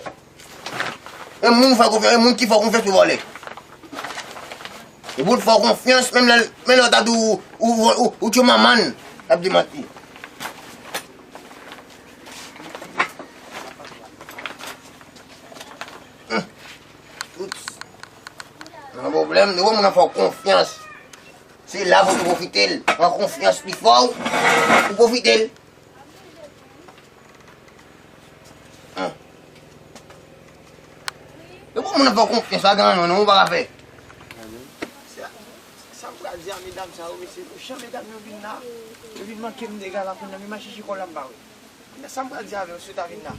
E moun fè konfyans, e moun ki fè w konfyans pou vòlè. E pou l fè w konfyans, menm lè, menm lè w ta di w, ou, ou, ou, ou tchou manman l, l ap di manti. Hum. Tout. Nan pwoblèm, nou wè moun nan fè w konfyans. Se la pou w pwofite l. Pran konfyans li fè w, ou pwofite l. Hum. Yo bon, moun nan fè w konfyans, pa gen anyen non, ou pa ka fè. Sa, sa m pral di a medam sa yo, mesye, jan medam yo vin la, yo vin manke m dega la, kounye a, men m al chèche kòb la m pa wè. Kounye a, sa m pral di avè yo, si yo ta vin la,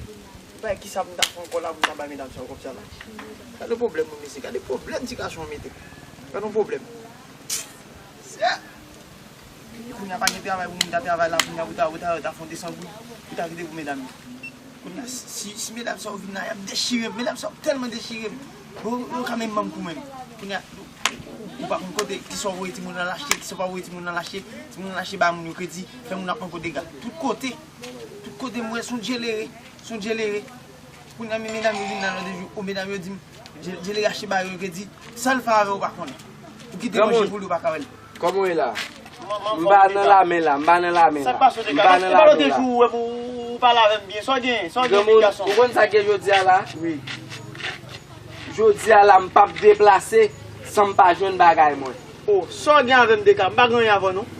bay kisa pou m ta fè ankò la, pou m ta bay medam sa yo kòb sa la. Gade pwoblèm, wi, mesye, gade pwoblèm ti gason an mete. Gade yon pwoblèm. Mesye! Kounye a pa gen travay pou moun ta travay la, kounye a pou ta, pou ta, ta fè yon desann pou, pou ta kite pou medam yo. Kounye a, si, si medam sa yo vin la, y ap dechire m. Medam sa yo tèlman dechire m. Yo, yo ka menm ban m kou menm. Kounye a, ou, ou pa konn kote, kisa w voye timoun nan lache, kisa w pa voye timoun nan lache, timoun nan lache ba moun yo kredi, fè moun ap pran kou dega. Tout kote, tout kote m wè, se yon djelere, se yon djelere. Kounye a, men medam yo vin la lòt jou, o medam yo di m, Dje-, Djelere achte bagay yo kredi, sa l fè avè w ou pa konnen. Ou kite manje pou li ou pa ka wè l. Kòman w ye la? M pa nan lame la, m pa nan lame la. Sa k pase w te ka? E pa lòt jou ou wè pou ou pale avè m byen. Sa w gen, sa w gen, ti gason? Ou konn sa k gen jodi a la? Wi. Jodi a la, m p ap deplase san m pa jwenn bagay mwen. O, sa w gen avè m de ka? M pa gen anyen avè w non.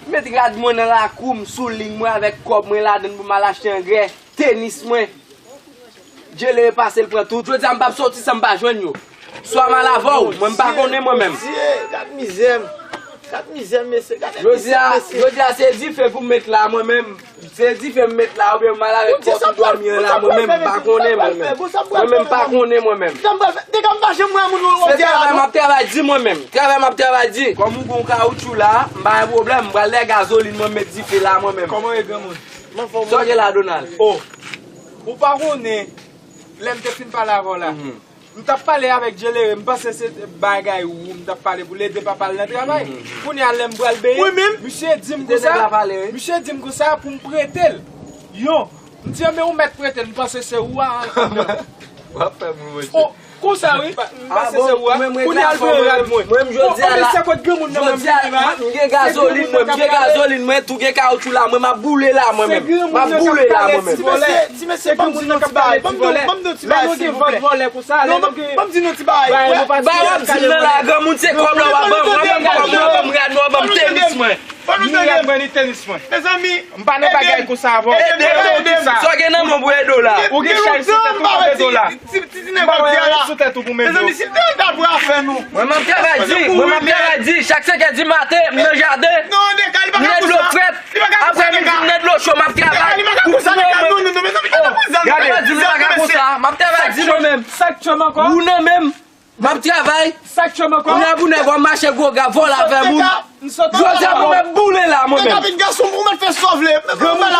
M met rad mwen nan lakou, m sou liy mwen avèk kòb mwen ladann pou m al achte angrè, tenis mwen. Djelere pase l pran tout. Jodi a m p ap soti san m pa jwenn yo. Swa m al avè w, mwen m pa konnen mwen menm. Dye, gad mizè m. Gad mizè, mesye, gad mizè, mesye. Jodi a, jodi a se dife pou m met la, mwen menm. Se dife m met la, oubyen m al avèk kòb m dòmi an la, mwen menm, m pa konnen, mwen menm. Mwen menm, m pa konnen, mwen menm. Deja m pa janm wè moun jodi a la, non. Se travay m ap travay di, mwen menm. Travay m ap travay di. Kòm ou gon kawoutchou la, m pa gen pwoblèm. M pral dèyè gazolin, mwen, m met dife la, mwen menm. Kòman ye, granmoun? Sa w gen la, Donald? Oh, ou pa konnen, lè m te fin pale avè w la. M t ap pale avèk Djelere, m panse se bagay ou m t ap pale pou l ede papa l nan travay. Kounye a lè m pral benyen, misye di m konsa, misye di m konsa pou m prete l. Yon, m di, "Enben, ou mèt prete l, m panse se ou a." W ap fè moun manje. Oh, konsa wi, m panse se ou a. Kounye a l benyen rad mwen. Mwen, m jodi a la, jodi a, m gen gazolin mwen, m gen gazolin mwen, tou gen kawoutchou la, mwen, m ap boule la, mwen menm. M ap boule la, mwen menm. Ti mesye, ban m di nou ti bagay, ban m di nou ti bagay, silvouplè. Lè nou gen vant vòlè konsa, lè nou gen bagay nou pa di. Ba w ap di m nan la, granmoun, se kòb la w ap ban m. W ap ban m kòb mwen, w ap ban m rad mwen, w ap ban m tenis mwen. Ni rad mwen, ni tenis mwen. Mezanmi, m pa nan bagay konsa avè w. Ede m, ede m. Sa w gen nan men w pou ede w la? Ou gen chay sou tèt ou pou ede w la. M pa wè chay sou tèt ou pou m ede w. Mezanmi, si l te ta pou afè nou. Mwen, m ap travay di, mwen, m ap travay di. Chak senk è di maten, m nan jaden. M nan dlo frèt. Aprè midi, m nan dlo cho, m ap travay. Pou fè mwen. Gade, di m pa ka konsa. M ap travay di mwen menm. Sa k tchè m ankò? Ou nan menm. M ap travay. Sa k tchè m ankò? Ou nan pou nèg w ap mache gwo ga, vòlè avè moun. Jodi a mwen mèt boule la, mwen menm. Granmoun,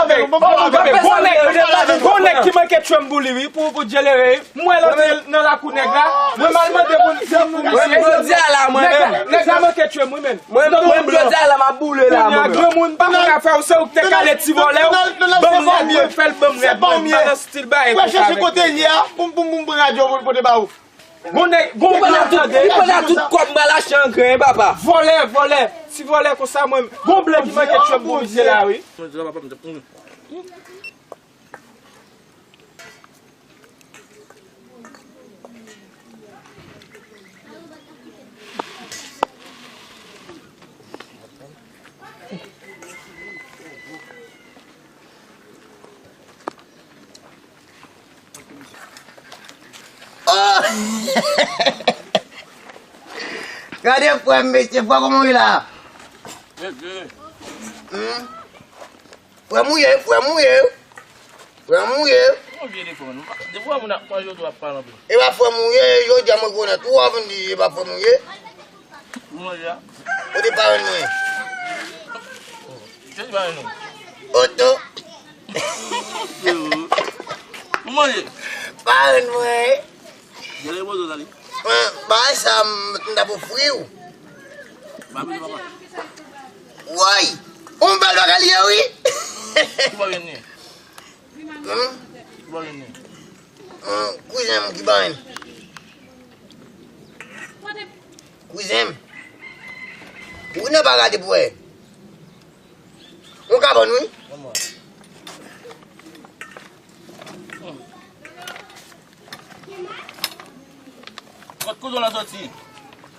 gon nèg, gon nèg ki manke tchè m pou li, wi, pou, pou Djelere. M wè l antre nan lakou nèg la. Mwen m al mande moun, moun pou misye. Mwen jodi a la, mwen menm. Nèg la manke tchè m, wi, menm. Mwen, mwen, jodi a la, m ap boule la, mwen menm. Granmoun, pa konn afè w, se ou ki te kale ti vòlè w. Ban m rad mwen, fè l ban m rad mwen. M pa nan stil bagay konsa avèk. Ou chèche kote l ye a, pou m, pou m, pou m pran rad yo pou l pote ba ou. Gon nèg, gon nèg tande. Ou pann a tout kòb m pral achte angren, papa. Vòlè, vòlè. Ti vòlè konsa, mwen. Gon blan ki manke tchè m pou misye la, wi. Oh! Gade frè m, mesye, frè, kòman w ye la? Hmm? Frè m ou ye, frè m ou ye. Frè m ou ye. Yon vye defo, man. Defo moun ap manje, ou tou ap pale anpil. E pa frè m ou ye, jodi a mwen konnen tou, w ap vin di e pa frè m ou ye. Ou manje a? Kote parenn mwen? Kote parenn ou? Oto. Ou manje? Parenn mwen. Gade bozo sa li. Mwen, bagay sa, m, m t ap ofri w. Ba mwen, papa. Woy! On bèl bagay li ye, wi. Ki bò vin ni? Hmm? Ki bò vin ni? Hmm, kouzen m ki ba mwen. Kouzen m. Ou nan pa gade pou wè. Ou ka ban nou, wi. Kot kouzen w lan soti?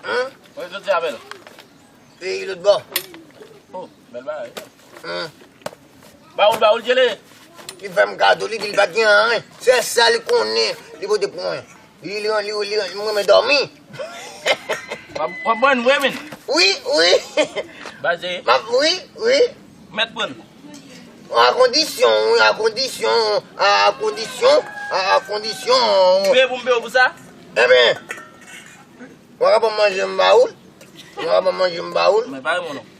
Hein? Kot soti avè l? Peyi lòt bò. Oh, bèl bagay. Hein? Ba ou l, ba ou l, Djele. Li fè m kado, li di li pa t gen anyen. Sèl sa li konnen, li pote pou mwen. Li, li, li, li, li, mwen renmen dòmi. W ap, w ap pran vre, men? Wi, wi. Baze. M ap, wi, wi. Mèt pran. A kondisyon, wi, a kondisyon, a, a kondisyon, a, a kondisyon. Peye pou m peye w pou sa? Enben, w a ka ban m manje m ba ou l. W a ka ban m manje m ba ou l. Mwen pa renmen w non.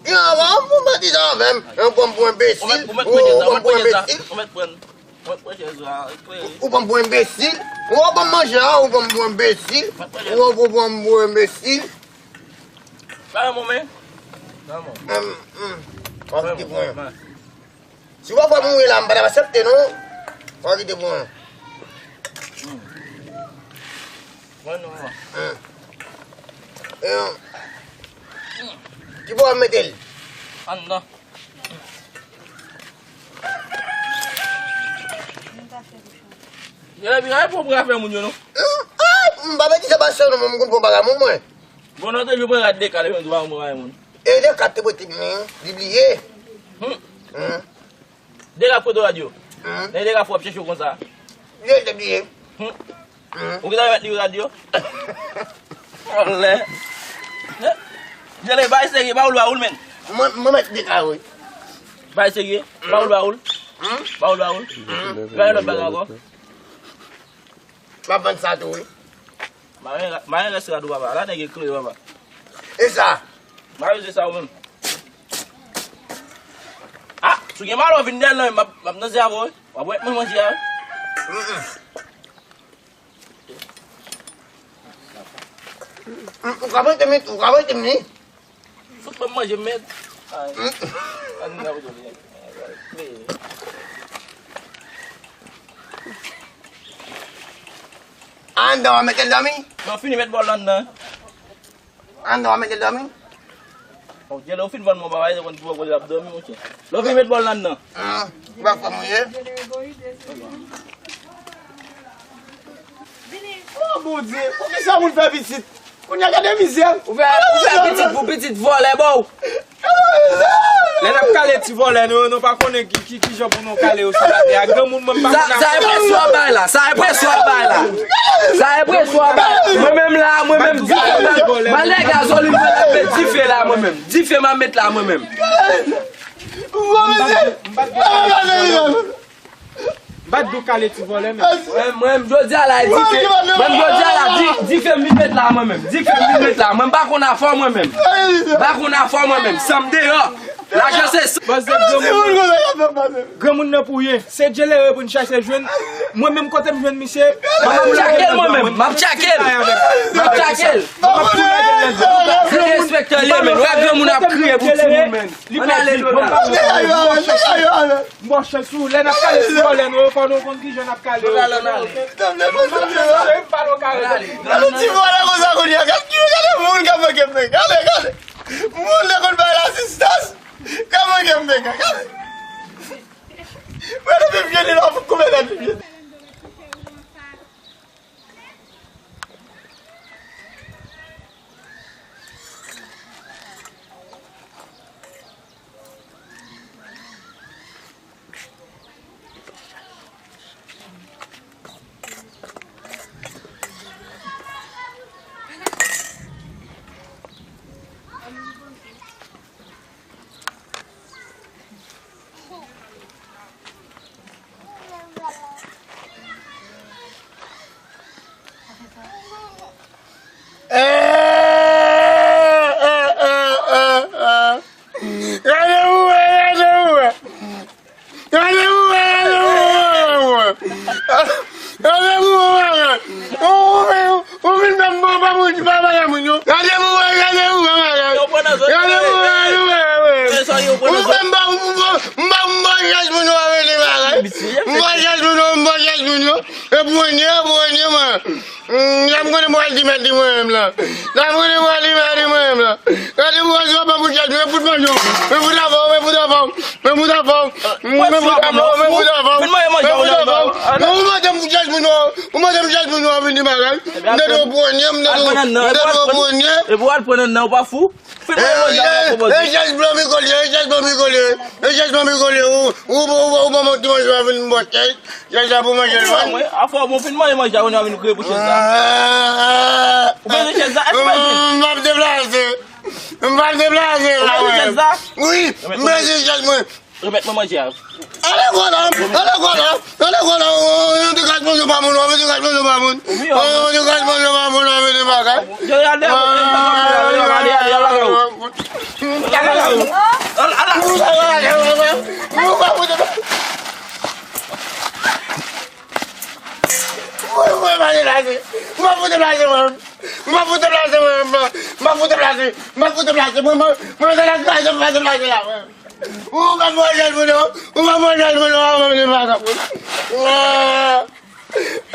Gen anvan, ou mèt di sa avè m. Ou pran m pou enbesil. Ou mèt, ou mèt pran chèz la, ou mèt pran. Ou pran m pou enbesil. Ou pran m pou enbesil. Ou ban m manje a, ou ban m pou enbesil. Ou, ou pran m pou enbesil. Pa yon moman. Pa yon moman. Hum, hum. Ou kite pran. Si w pa fè mouri la, m pa t ap aksepte non. Ou kite pran. Mwen non. Hum. Hum. Ki bò w mete l? Anndan. Yo, epi, ay, pou w afè moun yo, non? M pa mete sa pa sè, non, mwen, m konn pran bagay moun, mwen. Bon, non, te jou pran rad de kat, epi, m di, pa mwen, moun. E de kat te prete mwen, li bliye. Hmm. Hmm. De kat prete w rad yo. Hmm. Nan de kat fò w ap chèche w konsa. Li te bliye. Hmm. Hmm. Ou gentan remèt li rad yo? Vòlè. Jele, bay serye, ba ou lwa ou l, men. Mwen, mwen mèt dekare. Bay serye, ba ou lwa ou l. Hmm? Ba ou lwa ou l. Hmm? Bay lòt bagay ankò. M ap vann sa tou, wi. Maren, maren rès rad ou, papa. La nèg eklere, papa. E sa? Maren se sa ou menm. Ah, si w gen malè, w vin dèyè l, non, m ap, m ap danse avè w, wi. W ap wè mwen manje a, wi. Mm, mm. Mm, ou ka prete m, ou ka prete m li. Fout mwen manje, mèd. Ay. Mm. Ann nan, ann nan. Anndan, w a mete l dòmi? Non, fini met bòl la anndan. Anndan, w a mete l dòmi? Bon, Jele, ou fin vann mwen, papa, se konn ki bò kote l ap dòmi, monchè. Lè w fin met bòl la anndan. Ah, ou pa fè mwen ye? Oh, Bondye, poukisa moun fè pitit? Kounye a gade mizè. Ou fè, ou fè pitit pou pitit vòlè ba w. Lè n ap kale ti vòlè nou, nou pa konnen ki, ki, ki jan pou nou kale yo sou latè a. Granmoun mwen m pa konn. Sa, sa enpresyon w ap bay la, sa enpresyon w ap bay la. Sa enpresyon w ap bay. Mwen menm la, mwen menm dife m ap, m al lè gazolin mwen ap met dife la mwen menm. Dife m ap met la mwen menm. M pa t dou kale ti vòlè menm. Mwen, mwen, jodi a la, dife, mwen, jodi a la, di, dife m vin met la mwen menm. Dife m vin met la. Mwen, m pa konn afè mwen menm. M pa konn afè mwen menm. San m deyò. Lajan se sa. Bòs de granmoun. Granmoun nan pou ye. Se Djelere pou n chache jwenn. Mwen menm kote m jwenn misye. M ap tchake l mwen menm. M ap tchake l. M ap tchake l. Se enspektè li ye menm. Wè granmoun ap kriye pou timoun menm. Ann ale dlo la. M ba w chans ou, lè n ap kale ti vòlè nou yo, fò nou konn kijan n ap kale yo. Ann ale, ann ale. M pale w kare. Gade ti vòlè konsa kounye a, gade, gade moun k ap manke m, gade, gade. Moun nan konn bay l asistans, k ap manke m, gade. Mwen depi vye li la, pou koupe tèt li vye. Eh, eh, eh, eh, eh, eh. Gade ou wè, gade ou wè. Gade ou wè, gade ou wè, gade ou wè. Gade ou wè, gade ou wè. Ou, ou, ou, ou vin fè m bon, pa moun, pa bagay moun yo. Gade ou wè, gade ou wè, gade. Gade ou wè, gade ou wè, gade ou wè. Ou fè m ba, m ba, m ba, m ba chans moun yo avè de bagay. M ba chans moun yo, m ba chans moun yo. E pou mwen, e pou mwen, mwen. Hmm, la m konnen mwen al di mèt li mwen menm la. La m konnen mwen al di mèt li mwen menm la. Gade mwen, se pa pou chans, men pou mwen yo. Men pou travay, men pou travay. Men pou travay. Men pou travay, men pou travay. Men pou travay. Men ou mande m pou chans moun yo. Ou mande m chans moun yo vin di bagay. M te dwe pwonye, m te dwe, m te dwe pwonye. E pou al pran nan nan, ou pa fou? Fin manje a, e chèz blan mi kole, e chèz blan mi kole, e chèz blan mi kole, ou, ou, ou, ou, ou ban m yon ti manje, w a vin bò chèz, chèz la pou manje l, man. Mwen, afè w bon, fin manje manje a, kounye a w vin kriye pou chèz la. Ou bezwen chèz la? Èske w bezwen? M ap deplase. M ap deplase la, mwen. Ou bezwen chèz la? Wi, m bezwen chèz mwen. Remèt mwen manje a. Ale gwo la, ale gwo la, ale gwo la, yon ti kras manje pa moun, yon ti kras manje pa moun. Yon ti kras manje pa moun, yon ti bagay. Yo, ale, ale, ale, ale, ale, ale. Ou pa fout deplase. Ou pa fout deplase, mwen. Ou pa fout deplase, mwen. Ou pa fout deplase, mwen. Ou pa fout deplase, mwen. Ou pa fout deplase, mwen. Ou pa fout deplase la, mwen. Ou pa manje moun yo, ou pa manje moun yo, ou pa manje moun yo.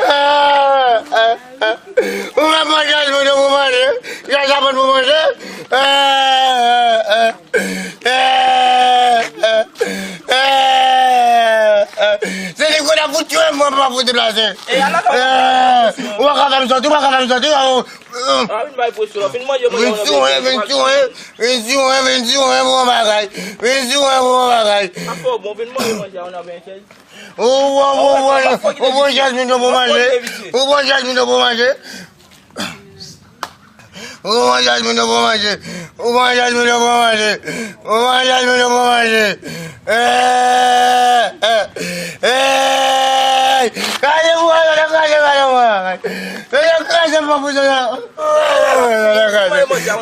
Ah, ah, ah, ah. Ou pa manje moun yo pou manje, y a sa moun pou manje. Ah, ah, ah, ah, ah, ah. Se li konn ap fout tchwe mwen pa fout deplase. Ah, ou pa ka fè m sòti, ou pa ka fè m sòti, oh. Ah, vin bay presyon, vin manje manje. Vin sou mwen, vin sou mwen, vin sou mwen, vin sou mwen pou yon bagay. Vin sou mwen pou yon bagay. Afè w bon, vin manje manje a, ou nan men chèz. Ou, ou, ou, ou, ou pran chèz moun yo pou manje. Ou pran chèz moun yo pou manje. Ou pran chaj moun yo pou manje. Ou pran chaj moun yo pou manje. Ou pran chaj moun yo pou manje. Hey! Hey! Hey! Gade pou wè, yo kraze gade mwen. Yo kraze mwen pou sa.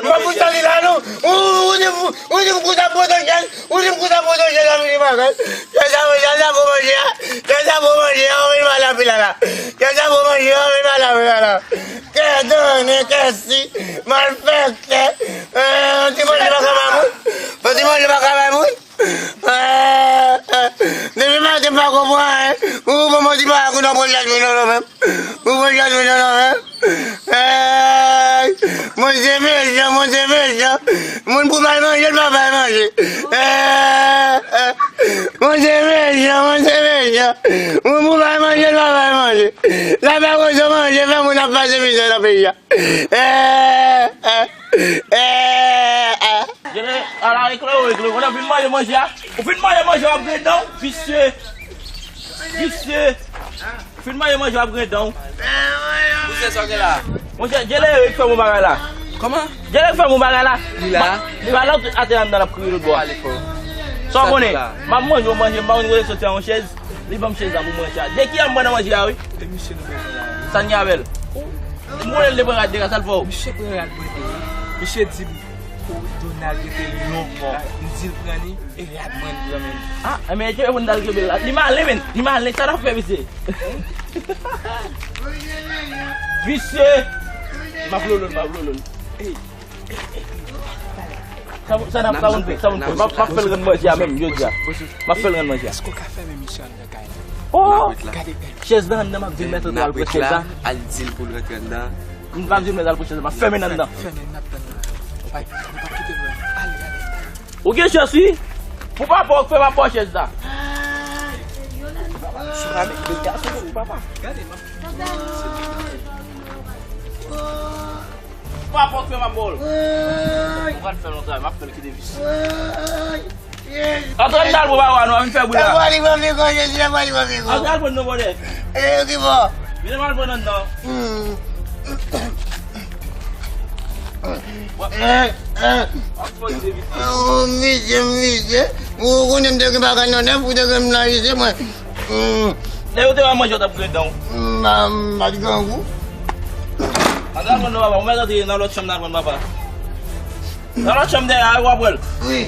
Mwen pou sa li la, non. Ou, ou di, ou di m konsa pote chèz. Ou di m konsa pote chèz la vini bagay. Chèz la, chèz la pou manje a. Chèz la pou manje a, ou vin mal anpil la la. Chèz la pou manje a, ou vin mal anpil la la. Kè donnen, kè si, malfektè. Eh, yon ti manje pa ka bay moun. Yon ti manje pa ka bay moun. Eh, eh. Depi maten m pa konprann, eh. Ou bon, bon, ti bagay, ou nan pwojè, nou nan menm. Ou pwojè, nou nan menm. Eh, Bondye mechan, Bondye mechan. Moun pou bay manje, l pa bay manje. Eh, eh. Bondye mechan, Bondye mechan. Moun pou bay manje, l pa bay manje. Sa fè kozo manje, fè moun ap pase mizè nan peyi a. Eh, eh, eh, eh. Jere, ala, eklere, eklere. Ou fin manje manje a? Ou fin manje manje a, w ap grenn dan w? Visye. Visye. Ou fin manje manje a, w ap grenn dan w. Monchè, sa w gen la? Monchè, Jere ki fè bon bagay la. Kòman? Jere ki fè bon bagay la. Li la? Li pa la, atè anndan, l ap kriye lòt bò. Pale fò. Sa w konnen? M ap manje yon manje, m pa konn kote l soti a yon chèz. Li ban m chèz la pou manje a. De ki a m pran nan manje a, wi? E misye nou bezwen la. Sa n gen avè l? M konnen l te pran rad de ka, sa l fè w? Misye pran rad mwen tou, wi. Misye di m, o, Donald rete lontan. M di l pran li, e rad mwen l pran menm. Ah, men telefòn Donald kenbe la. Li malen, men. Li malen, sa l ap fè, misye? Visye! M ap lolo l, m ap lolo l. Ey. Sa, sa n ap, sa n ap fè, sa n ap fè. M ap, m ap fè l rann manje a menm, jodi a. M ap fè l rann manje a. Èske w ka fèmen misye anndan kay la? Oh! Gade, chèz la anndan, m ap di l mèt antre al pran chèz la. Al di l pou l rantre anndan. M pa di l mèt al pran chèz la, m ap fèmen anndan. Fèmen, n ap tann la. Ou pa, ou pa kite l wè. Ale, ale, ale. Ou gen chans, wi. Pou papa w k fè m ap pran chèz la. Sou la, men, gason pou papa. Gade, m ap Papa k fè m ap ba w l. Ou pral fè l yon travay, m ap fè l kite visye. Antre anndan al pran bagay nou, ann fè bri la. Antre al pran non, bòdè. Vin al pran anndan. W ap fè l kite visye. Misye, misye, ou konnen m te gen bagay nan nèf, ou te gen m nan visye, mwen. Hmm. Lè yo te ba manje, yo t ap grenn dan w. Hmm, m pa, m pa t grangou. Antre al pran nan papa. Ou mèt antre nan lòt chanm nan al pran papa. Nan lòt chanm dèyè a, w ap wè l. Wi.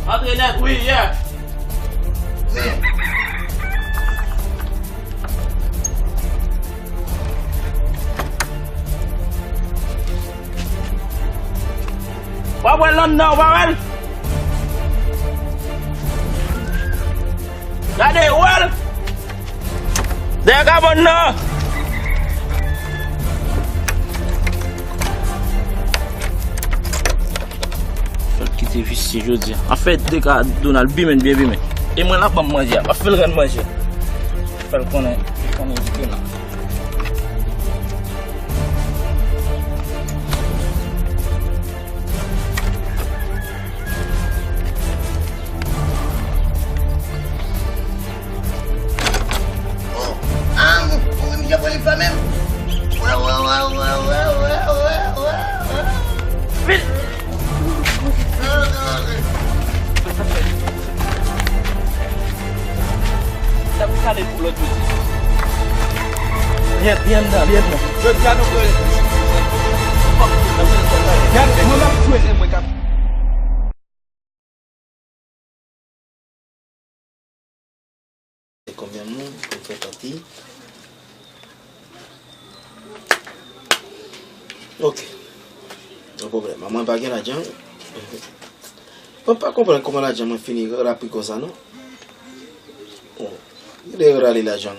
Antre nèt, wi, yeah. Wi. W ap wè l anndan, w pa wè l? Gade, w wè l? Dèyè kabann nan! Fè l kite visye jodi a. Anfèt, de ka Donald bimen, byen bimen. E mwen la, ban m manje a. M ap fè l rann manje. Fè l konnen, konnen di ke nan. Oh, ah, ou, ou, misye pran li fè menm. Wè, wè, wè. Vit! Sa pou kale pou lòt jodi. Li, li anndan, li anndan. Jodi a nou pran. Gade, mwen m ap jwe. Se mwen k ap Se konbyen moun pou fè pati? Ok. No pwoblèm. Mwen pa gen lajan. Mwen pa konprann kòman lajan mwen fini rapid konsa, non. Bon, li rale lajan.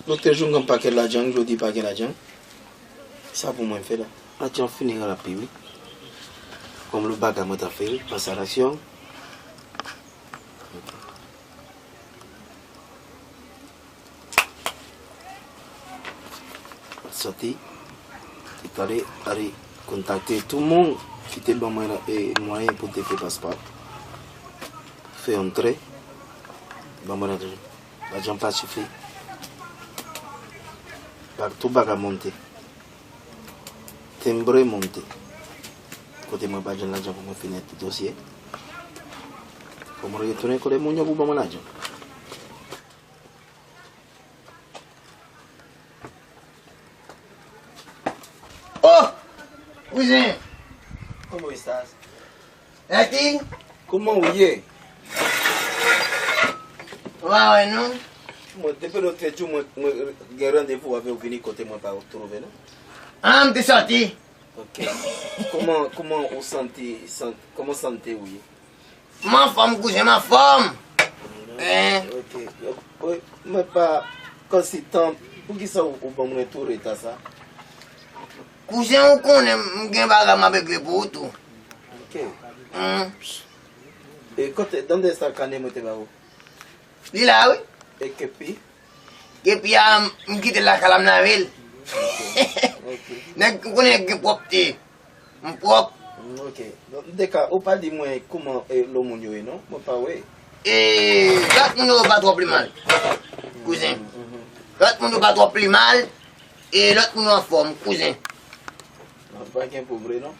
Doktè Joungan pa gen lajan, jodi pa gen lajan. Sa pou mwen fè la. Lajan fini rapid, wi. Kòm lòt bagay mwen ta fè, wi. Pase a laksyon. Sòti. Li pale, ale kontakte tout moun ki te ban mwen, e, mwayen pou te fè paspò. Fè antre. Ban mwen lajan. Lajan pa sifi. Tout bagay monte. Timbre monte. Kote mwen pa jwenn lajan pou mwen fini tout dosye. Fò mwen retounen kote moun yo pou ban mwen lajan. Oh! Kouzen! ¿Cómo estás? Eti? Kouman ou ye? Ou pa wè nou? Mwen, depi lòt fè jou, mwen, mwen gen randevou avè w vini kote mwen pa twouve nou. Ah, m te sòti. Ok. Kouman, kouman ou santi, san, kouman sante ou ye? M anfòm, kouzen, m anfòm. Hein? Ok. Mwen pa, kòmsi tan, poukisa ou, ou ban mwen tou reta sa? Kouzen, ou konnen m gen bagay m ap regle pou ou tou. Ok. Hmm. E kote, dande sa kane mwen te ba ou? Li la, wi. E kepi? Kepi a, m kite l lakay la, m lave l. Ok. Nèg, ou konnen nèg gen pwòpte. M pwòp. Mm, ok. Donk, m te ka, ou pa di mwen kouman e, lo moun yo ye, non? Mwen pa wè. E, lòt moun yo pa twò pi mal, kouzen. Mhm, mhm. Lòt moun yo pa twò pi mal, e lòt moun yo anfòm, kouzen. Non, pa gen pwoblèm, non.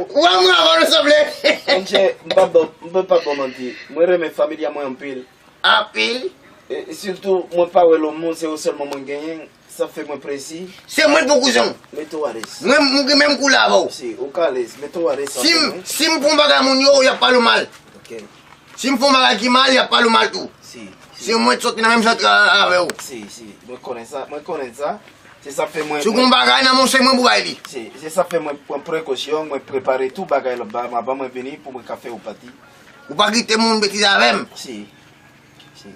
Ou wè moun avè nou sanble. Monchè, m pa bon, m pa bon manti. Mwen renmen fanmi a mwen anpil. Anpil. E, e sitou, mwen pa wè lo moun, se ou sèlman mwen genyen. Sa fè mwen plezi. Se mwen pou kouzen w. Mete w alèz. Mwen, m gen menm koulè avè w. Si, ou ka alèz. Mete w alèz, sa fè mwen. Si m, si m fè yon bagay moun yo, y ap pale w mal. Ok. Si m fè yon bagay ki mal, y ap pale w mal tou. Si, si. Se mwen ki sòti nan menm janti a, avè w. Si, si. Mwen konnen sa, mwen konnen sa. Se sa fè mwen. Si w gen yon bagay nan men w, se mwen pou bay li. Si, se sa fè mwen pran prekosyon, mwen prepare tout bagay la, ba, avan mwen vini pou mwen ka fè yon pati. Ou pa kite moun betize avè m. Si. Si.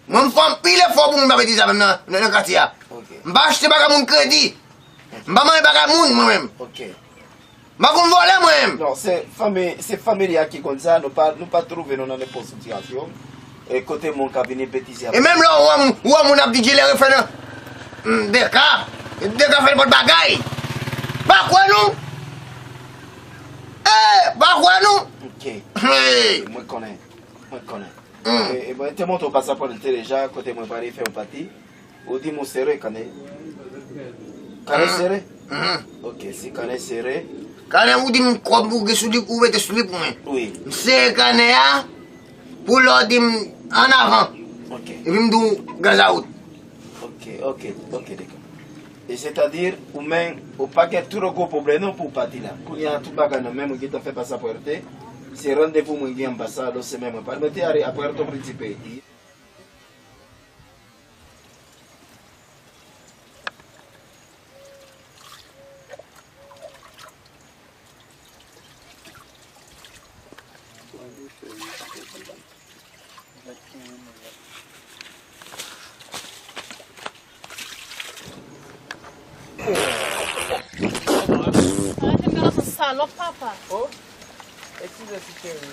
Mwen, m fè anpil efò pou moun pa betize avè m nan, nan, nan katye a. Ok. M pa achte bagay moun kredi. M pa manje bagay moun, mwen menm. Ok. M pa konn vòlè, mwen menm. Non, se fanmi, se fanmi a ki konn sa, nou pa, nou pa twouve nou nan nenpòt sitiyasyon. E kote moun ka vini betize avè m. E menm lè ou wè moun, ou wè moun ap di Djelere fè nan, hmm, deka, deka fè nenpòt bagay. Pa kwè nou. Eh, pa kwè nou. Ok. Hey. Mwen konnen. Mwen konnen. Hmm. E, e mwen te montre w pasapò l te deja, kote mwen prale fè yon pati. Ou di m ou sere, kane. Kane sere? Hmm. Ok, si kane sere. Kane ou di m kòb ou gen sou li, ou mete sou li pou mwen. Wi. M sere kane a, pou lè w di m an avan. Ok. Epi m di w gaz a wout. Ok, ok, ok, dakò. E sètadi, ou menm, ou pa gen twò gwo pwoblèm non pou w pati la. Kounye a, tout bagay nan men mwen, gentan fè pasapòte. Se randevou mwen gen anba sa, lòt semèn mwen pral. Mwen te ale a Puerto Príncipe. Arete m gade sa salòp papa. Oh, eskize ti cheri.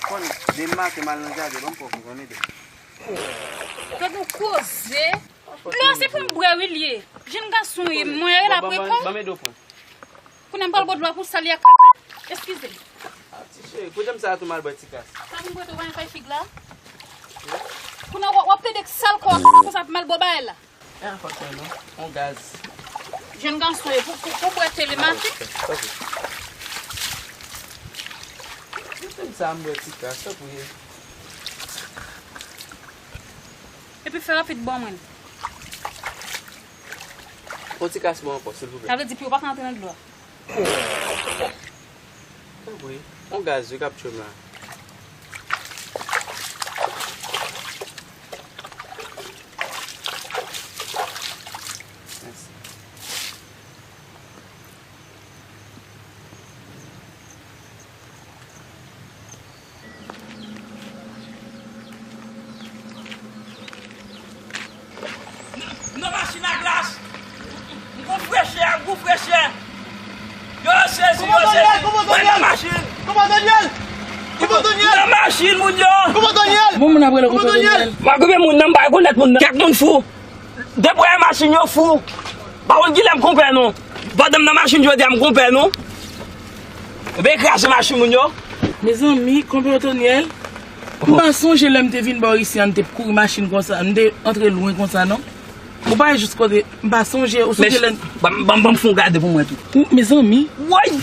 Konn demen maten m al nan jaden, ban m pran pou m konn ede. Gad yon koze. Dlo a se pou m bwè wi l ye. Jenn gason w ye, mwen rele apre kòw. Ban m ede w pran. Kounye a m pral bwè dlo a pou sal li ak kaka. Eskize. Ah, ti cheri, kote m sa a tou m al bwè ti kas? Sa vin bwè tou pa fay fig la. Kounye a w ap plede sal kò w konsa pou m al bwè bagay la. E a fòs mwen non, on gaz. Jenn gason e pou, pou, pou bwè tele maten. Tanpri. Tanpri. Kote m sa a m bwè ti kas, tanpri. Epi fè rapid ban mwen. On ti kas mwen ankò, silvouplè. Sa vle di pye w pa ka antre nan dlo a. Tanpri, on gaz wi k ap tchwe m la. Mèsi. Nan machin a glas. M gon frechè, gwo frechè. Yo sezi, yo sezi. Mwen nan machin. Kòman Daniel? Kòman Daniel? Nan machin, moun yo. Kòman Daniel? Bon, moun ap rele Kòman Daniel? M ap goumen moun nan, m pa rekonèt moun nan. Kèk moun fou. Depi w wè machin yo fou. Pa konn kilè m konpè non. Pandan m nan machin jodi a m konpè non. Ou ben kraze machin moun yo. Mezanmi, konpè Otonyèl. M pa sonje lè m te vin bò isi a, m te kouri machin konsa, m te antre lwen konsa non. Ou pa jis kote, m pa sonje, ou sonje lè. Ban m, ban m, ban m fè yon gade pou mwen tou. Ou, mezanmi. Woy!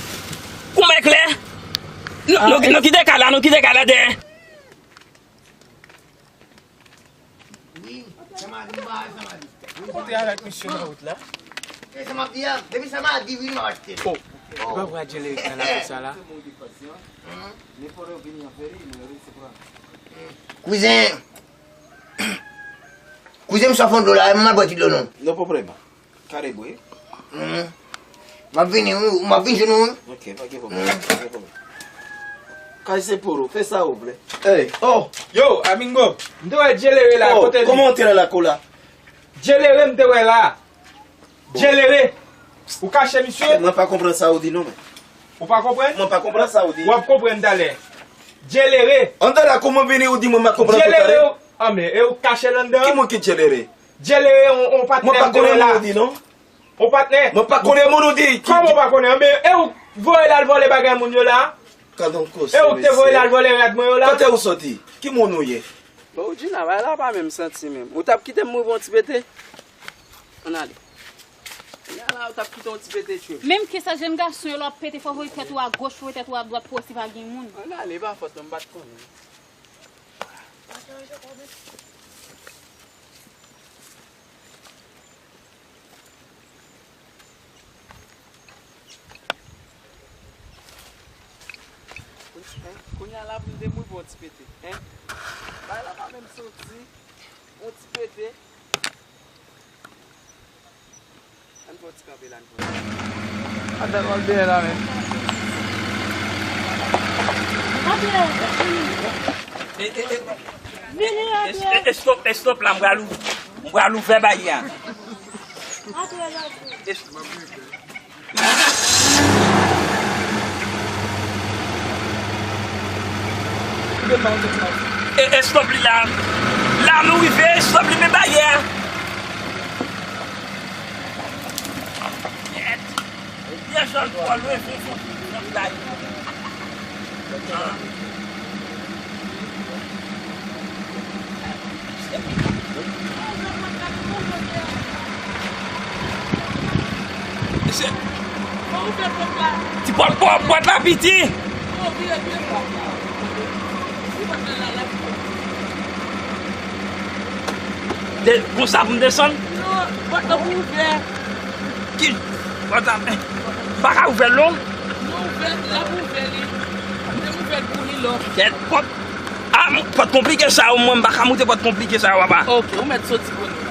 Kouman klè? Nou, nou, nou kite kay la, nou kite kay la dèyè. Wi, sa m a di, m pa al sa m a di. Ou te avèk misye nan wout la? E sa m ap di a, depi sa m a di, wi, m ap achte. Oh, ou pa vwa Djele nan lakou sa la? Kouzen, kouzen, m sòf yon dlo la, m al bwè ti dlo non. Non, pwoblèm. Kare bwe. M ap vini, wi, m ap vin jwenn ou, wi. Ok, pa gen pwoblèm, pa gen pwoblèm. Kay se pou ou, fè sa ou vle. Hey, oh! Yo, Amingo, m te wè Djelere la, oh, kote li? Kòman w te nan lakou la? Djelere m te wè la. Djelere! Ou kache misye? Mwen pa konprann sa ou di non, men. Ou pa konprann? Mwen pa konprann sa ou di. W ap konprann talè. Djelere! Anndan la, kòman vini ou di mwen m pa konprann talè? Djelere, anben, e ou kache l anndan? Ki moun ki Djelere? Djelere, on, on patnè m te wè la. Mwen pa konnen moun ou di non. On patnè. Mwen pa konnen moun ou di. Kòman ou pa konnen? Anben, e ou voye l al vòlè bagay moun yo la? Gad on koze, mesye. E ou te voye l al vòlè rad mwen yo la? Kote ou soti? Ki moun ou ye? Bon, Woodjina, bagay la pa menm santi menm. Ou t ap kite m mouri pou yon ti pete? Ann ale. Kounye a la, ou t ap kite yon ti pete tchwe m. Menm ke sa jèn gason yo, lè w ap pete, fò w voye tèt ou agoch, voye tèt ou adwat pou wè si pa gen moun. Ann ale, pa fòt non, m pa t konnen. Kounye a la pou m te mouri pou yon ti pete, hein? Bagay la pa menm soti, yon ti pete. Ann fè yon ti kanpe la, ann fè yon ti kanpe. Adan w ap dèyè la menm. Antre. E, e, e, vini, e, antre. E, e, stop, e, stop la, m pral ou-, m pral ouvè baryè a. Antre, antre. E, e, stop li la. La nou rive, stop li, men baryè a. Yèt. Byen jan l twò lwen, fon, fon, fon, fon, fon. Mesye. Ti pòt, pòt, pòt la piti. De, konsa pou m desann? Non, pòt la pou ouvè. Ki pòt la? M pa ka ouvè l non. Non, ouvè l, la pou ouvè li. M te ouvè l pou li lò. Kèt pòt. Ah, m, pòt konplike sa yo, mwen, m pa ka moute pòt konplike sa yo, papa. Ok, ou mèt soti kounye a.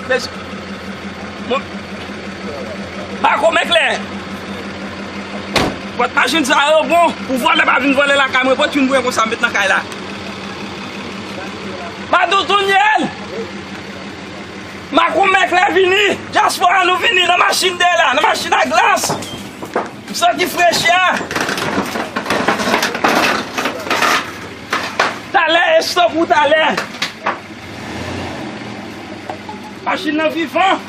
Mes-, mwen, pa konmen klè. Pòt machin sa yo bon, pou vòlè pa vin vòlè lakay mwen, pòt youn mwen konsa, m met nan kay la. Madoudoun ye l! Makoumèk la vini! Dyaspora nou vini nan machin dèyè la, nan machin a glas! M santi frechi a! Talè, estòp ou talè! Machin nan vivan!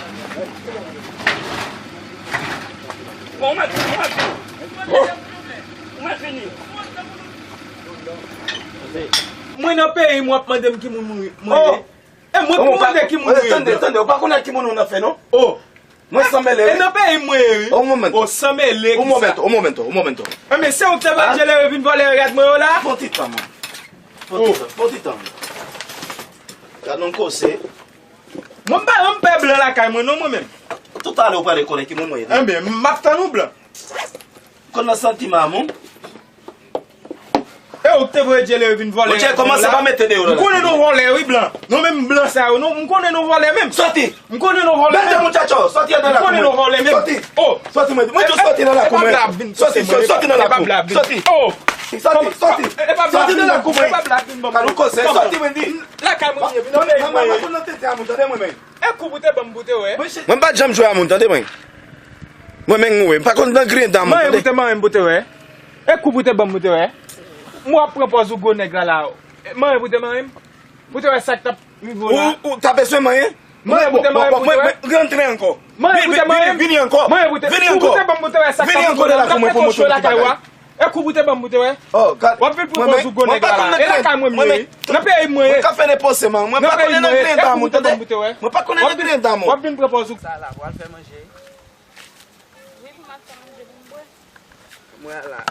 Bon, ou mèt vini, ou mèt vini. Ou mèt vini. Mwen nan peyi m, w ap mande m ki moun mwen ye. E mwen ki mande ki moun ou ye. Tande, tande, ou pa konn ak ki moun ou nan fè non. Oh. Mwen san mele wi. E nan peyi mwen ye wi. On momento. Oh, san mele ki sa. Un momento, un momento, un momento. Enben, se ou ki te voye Djelere vin vòlè rad mwen yo la? Fon ti tan, man. Fon ti tan, fon ti tan. Gad on koze. Mwen m pa janm pè blan lakay mwen non, mwen menm. Toutalè ou prale konnen ki moun mwen ye. Enben, m ap tann ou blan. Konn nan santiman moun. E ou k te voye Djelere vin vòlè. Monchè, kòmanse pa mete deyò la. M konnen nou vòlè wi blan. Nou menm blan sa yo, nou, m konnen nou vòlè menm. Sòti. M konnen nou vòlè menm. Bèl de muchacho, sòti anndan la. M konnen nou vòlè menm. Sòti. Oh. Sòti mwen di. Mwen di sòti nan lakou mwen. Sòti, sòti nan lakou. Sòti. Oh. Sòti, sòti. Sòti nan lakou mwen. Ka nou koze, sòti mwen di. Lakay mwen ye, vin nan peyi mwen ye. Mwen konn nan tete a moun, tande mwen menm. E kou pou te ban m pou te wè. Mwen pa t janm jwe a moun, tande mwen. Mwen menm mwen, m pa konn nan griyen dam, tande. Manyen pou te manyen m pou te wè. E kou pou te ban m pou te wè. Mwen ap pran pòz ou gwo nèg la la. Manyen pou te manyen m. Pou te wè sa k t ap rive w la. Ou, ou ta bezwen manyen? Manyen pou te manyen m pou te wè. Rantre ankò. Manyen pou te manyen m. Vini ankò. Manyen pou te, kou pou te ban m pou te wè sa k t ap rive w la. M t ap mete w chwe lakay ou a. E kou pou te ban m pou te wè. W ap vin pran pòz ou gwo nèg la la. E lakay mwen m ye wi. Nan peyi m mwen ye. Nan peyi m mwen ye. E kou pou te ban m pou te wè. W ap vin pran pòz ou. Sa la, pral fè manje. Wi, pou m ap fè manje pou m bwè. Mwen la.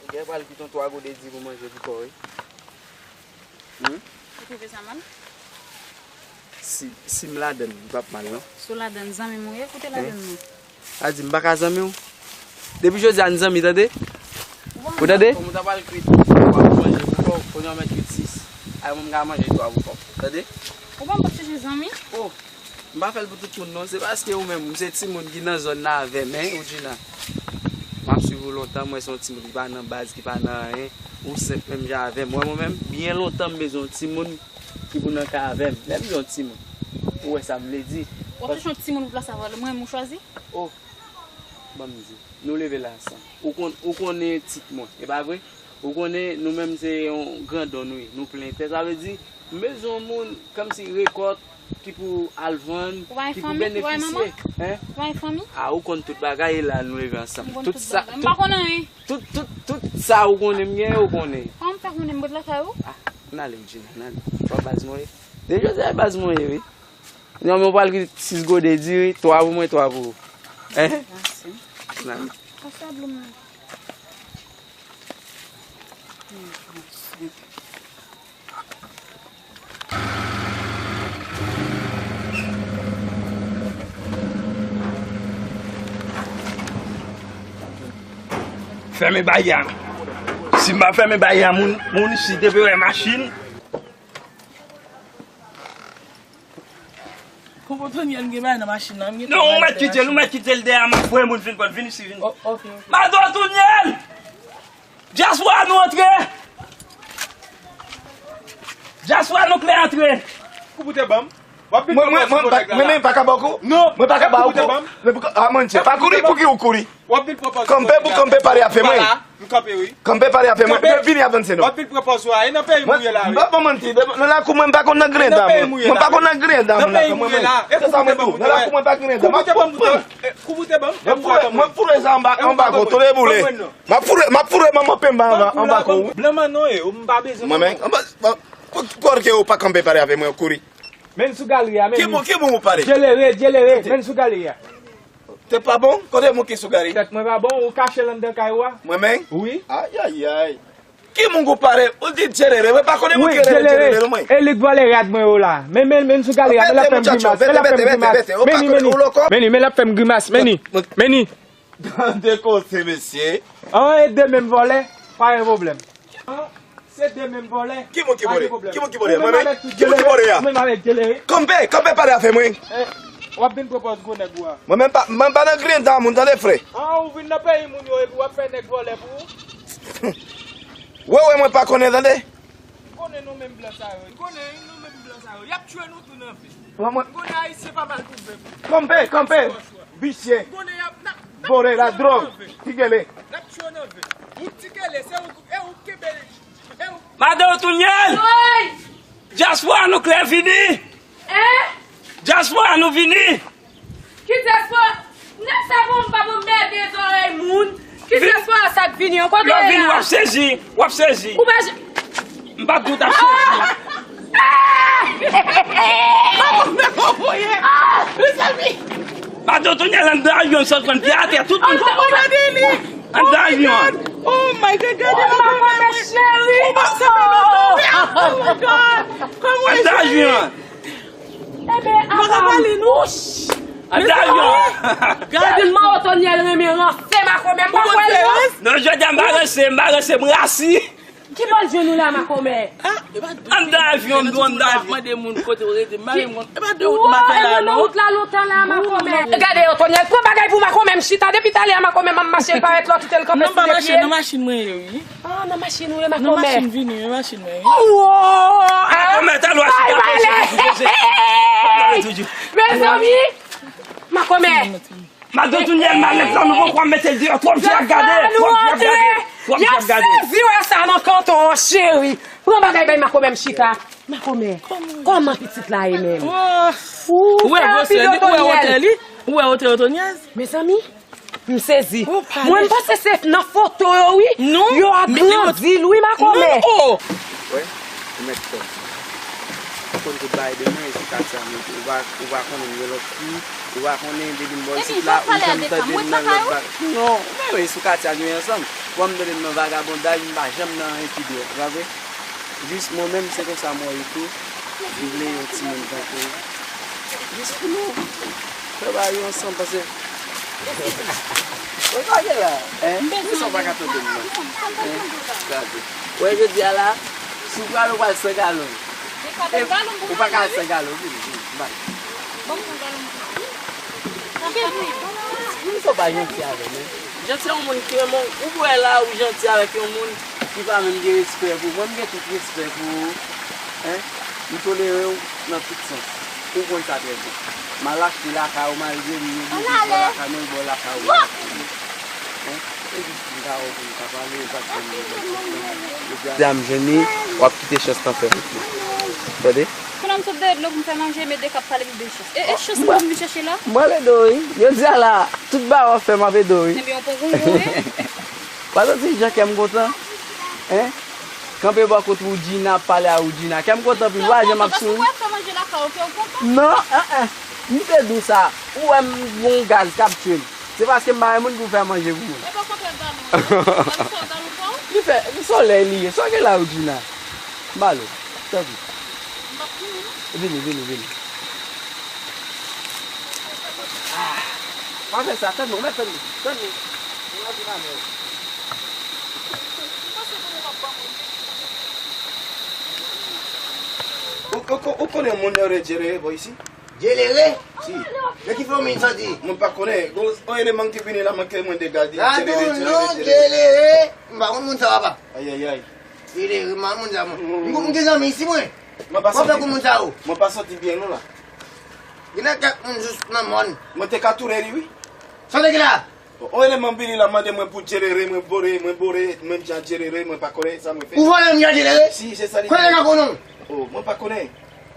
Gen pral kite yon twa gode di pou manje pou kò wi. Hmm? Ou twouve sa mal? Si, si m ladann, m p ap mal non. Si w ladann, zanmi m ou ye, koute ladann mwen. A di m pa ka zanmi w. Depi jodi a n zanmi, tande? Ou tande? Kòm ou ta pral kwit twa pou manje pou kò w, kounye a w mèt kwit sis. Ay mwen m ka manje twa pou kò w. Tande? Ou pa m p ap chèche zanmi? Oh, m pa fè l pou tout moun non. Se paske ou menm, ou se timoun ki nan zòn nan avè m, en, Woodjina. M ap swiv ou lontan, m wè se yon timoun ki pa nan baz, ki pa nan anyen. Ou senp menm jan avè m. Mwen, mwen menm, byen lontan m bezwen yon timoun ki pou nan kay avè m. Lè m di yon timoun, ou wè sa m vle di. W ap chèche yon timoun pou plas avè w, mwen menm ou chwazi? Oh, ban m di, nou leve la ansanm. Ou konn, ou konnen tit mwen, e pa vre? Ou konnen nou menm se yon grandon nou ye, nou plen tè. Sa vle di, m bezwen yon moun kòmsi rekòt ki pou al vann, ki pou benefisye. Ou pa gen fanmi, ou pa gen manman? Hein? Ou pa gen fanmi? A, ou konn tout bagay, e la nou leve ansanm. Ou konn tout bagay. M pa konn anyen. Tout, tout, tout sa ou konnen m gen, ou konnen. Kòman m fè konnen m ret lakay ou? Ah, n ale, Woodjina, n ale. Twa baz mwen ye. Depi jodi a, baz mwen ye, wi. Non, men w pral gen sis gode diri, twa pou mwen, twa pou ou. Hein? Mèsi. N ale. Pase dlo mwen. Fèmen bagay la. Si m pa fèmen bagay la, moun, moun isit te pe wè machin. Konpòtonyèl gen bagay nan machin nan. Non, ou mèt kite l, ou mèt kite l dèyè mwen, frè moun vin pran, vin isi, vin. Oh, ok, ok. Madan Tonyèl! Dyaspora nou antre! Dyaspora nou klè antre! Kou pou te ban m. W ap vin pran pòz ou gwo nèg la. Mwen, mwen, mwen pa ka ba w kou? Non. Mwen pa ka ba w kou? Kou pou te ban m. Men pou, a, manje, pa kouri, pou ki ou kouri? W ap vin pran pòz ou gwo nèg la. Kanpe pou kanpe pale afè mwen. M kanpe, wi. Kanpe pale afè mwen. Kanpe. Mwen vini avanse non. W ap vin pran pòz ou a. E nan peyi m ou ye la, wi. M pa ba w manti. Nan lakou mwen, m pa konn nan griyen dan moun. Mwen pa konn nan griyen dan moun nan. Nan peyi m ou ye la. E kou pou te ban m pou te wè. Nan lakou mwen, pa griyen dan. Kou pou te ban m pou te wè. Kou pou te ban m. Mwen foure, mwen foure sa anba, anba kò, tole boule. M ap foure, m ap foure manman pen m anba, anba kò, wi. Blan manno ye, m pa bezwen. Mwen menm, anba, anba, pou, pou ke ou pa kanpe pale avè mwen, ou kouri. Men sou galri a, men. Ki moun, ki moun ou pale? Dyelere, dyelere, men sou galri a. Tèt pa bon? Kote moun ki sou galri? Tèt mwen pa bon, ou kache l anndan kay ou a? Mwen menm? Wi. Ayayay. Ki moun ou pale? Ou di dyelere, mwen pa konnen moun ki rele dyelere non mwen. E li k vòlè rad mwen yo la. Men, men, men sou galri a, men l ap fè m grimas, men l ap fè m grimas. Men ni, men ni. Men ni, men l ap fè m grimas, men ni. Men ni. Tande koze, mesye. An, e de menm vòlè, pa gen pwoblèm. An, se de menm vòlè. Ki moun ki vòlè? Ki moun ki vòlè? Mwen menm? Ki moun ki vòlè a? Ou menm avèk dyelere. Kanpe, kanpe pale avè mwen. Eh, w ap vin pran pòz gwo nèg ou a. Mwen menm pa, mwen pa nan griyen dan moun, tande frè. An, ou vin nan peyi moun yo epi w ap fè nèg vòlè pou ou? Wè, wè, mwen pa konnen, tande. M konnen nou menm blan sa yo. M konnen nou menm blan sa yo. Y ap tchwe nou tou nan vi. M konnen ayisyen pa mal twouve pou. Kanpe, kanpe. Visye. M konnen y ap, n ap, n ap tchwe nou nan vi. Vòlè, ladròg, ti gele. N ap tchwe w nan vi. Ou ti gele, se ou, e ou kenbe, e ou. Madan Otonyèl! Wi! Dyaspora nou klè vini! Hein? Dyaspora nou vini! Ki dyaspora? Nèg sa bon, m pa bon mède zòrèy moun. Ki dyaspora sa k vini an? Kote yo ye la? Lè w vini, w ap sezi, w ap sezi. Ou pa j- M pa t di w t ap sezi. Ah! Ah! Mezanmi! Madan Otonyèl anndan avyon, sot pran pye atè, tout moun. Anndan avyon. Oh my God, gade madanm mwen cheri. Oh my God. Anndan avyon. Ebe, apa m kouch. Anndan avyon. Gade m, Otonyèl renmen ranse makomè, m pa kwè l non. Non, jodi a m pa ranse, m pa ranse, m rasi. Ki bò l jwenn ou la, makomè? Anndan avyon, m di w anndan avyon. Mande moun kote w rete, m pa menm konn. E pa de wout m ap fè la non. Ou nan wout la lontan la, makomè. Gade, Otonyèl, pran bagay pou makomè, m chita depi talè a, makomè, m ap mache, l parèt la, w kite l kanpe sou de pye. Non, pa mache, nan machin mwen ye, wi. Ah, nan machin ou ye, makomè? Nan machin vini, nan machin mwen ye. Makomè, talè w a chita koze, koze, koze. Mezanmi, makomè. Madan Otonyèl malèt la, nou poko mete l deyò, twòp je ap gade, twòp je ap gade, twòp je ap gade. Y ap sezi wè sa nan kanton an, cheri. Pran bagay bay makomè m chita. Makomè, kòman pitit la ye menm? Ou wè gwosè li, ou wè wotè li, ou wè wotè Otonyèl? Mezanmi. M sezi. Mwen, m panse se nan foto yo, wi. Non, yo agrandi l, wi, makomè. Non, oh. Wè, ou mèt fè. Ou konn tout bagay de mwen, e sou katye a mwen tou. Ou pa, ou pa konnen m gen lòt fi. Ou pa konnen depi m bò isit la, ou janm tande m nan lòt bagay. Non, ou menm, e sou katye a nou ye ansanm. Ou pa m tande m nan vagabondaj, m pa janm nan anyen ki dwòt, pa vre? Jis mwen menm, se konsa mwen ye tou. M vle yon timoun tankou w. Jis pou nou fè bagay yo ansanm, paske Ou pa gen la. Hein? Pou sa w pa ka tande m nan? Hein? Gade. Wè jodi a la, si w pral, ou pral san galon. E, ou pa ka al san galon, vini, vini, bay. Vini, sa w pa janti avè m, hein? Janti a yon moun ki renmen w. Ou wè la, ou janti avèk yon moun ki pa menm gen respè pou ou. Mwen, m gen tout respè pou ou. Hein? M tolere w nan tout sans. Ou konn sa trè byen. M al achte lakay ou, m al jwenn yon bebe, m ba w lakay mwen, l ba w lakay ou. Hein? E jis pou m ka wè w pou m ka pale, e pa t janm gen lòt. Jodi a m jwenn li, w ap kite chans lan fè wout li. Tande? Kounye a m sot dèyè dlo pou m fè manje, men de k ap pale m de chans. E, e chans mwen pou m vin chèche la? M pral ede w, wi. Jodi a la, tout bagay w ap fè, m ap ede w, wi. Ebyen, w pran gongon, wi. Pa santi jan kè m kontan? Hein? Kanpe bò kot Woodjina, ap pale a Woodjina. Kè m kontan anpil, w a jan m ap souri. Ou wè fè manje lakay ou, kè w kontan? Non, en, en. M te di w sa. Ou wè m gon gaz k ap tye m. Se paske m pa gen moun pou fè manje pou mwen. Epa w kontre galon an, non? Ou wè m sou galon pa w? Li fè, solèy li ye. Sa w gen la, Woodjina? M ba l ou. Tanpri. M p ap pini, non. Vini, vini, vini. Ah, pa fè sa, tann nou, mèt tann nou, tann nou. Ou pa se pou nou k ap ban mwen. Ou, ou, ou konnen yon moun yo rele Djelere bò isi? Djelere? Si. Men ki fè w vin santi? Mwen pa konnen. Gon, yon eleman ki vini la, manke mwen degaje. Gade yon non, Djelere, Djelere. M pa konn moun sa, papa. Ayayay. Djelere, m pa konn moun sa, mwen. M, m gen zanmi isi, mwen. Mwen pa santi byen. Mwen pa santi byen, non, la. Gen nan kèk moun jis nan mòn. Mwen te ka tounen li, wi. Sa w te gen la? Yon eleman vini la mande mwen pou Djelere, mwen bore, mwen bore, menm jan Djelere, mwen pa konnen sa mwen fè. Ou vòlè m jan Djelere? Si, se sa li di. Konnen nan konnen w? Oh, mwen pa konnen.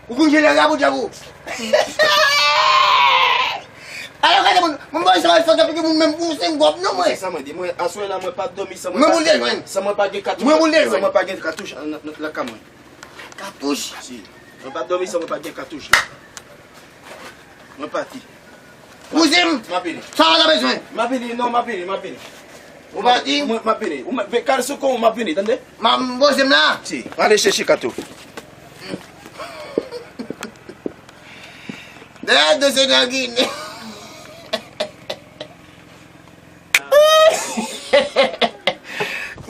Ou konn Djelere a pou dyab ou? Alò, gade moun, mwen ba w sa w al fè, figi moun menm pou se gwòp non, mwen. Sa mwen di, mwen, aswè la, mwen p ap dòmi san mwen pa, san mwen pa gen katouch. Mwen pou l te jwenn. San mwen pa gen katouch nan, nan, nan lakay mwen. Katouch? Si. Mwen p ap dòmi san mwen pa gen katouch la. Mwen pati. Kouzen m, m ap vini. Sa w ta bezwen? M ap vini, non, m ap vini, m ap vini. Ou pati? Mwen, m ap vini. Ou m-, men kal sou kò w, m ap vini, tande? M ap poze m la. Si, ale chèche kato. Dèyè dosye nan Ginen.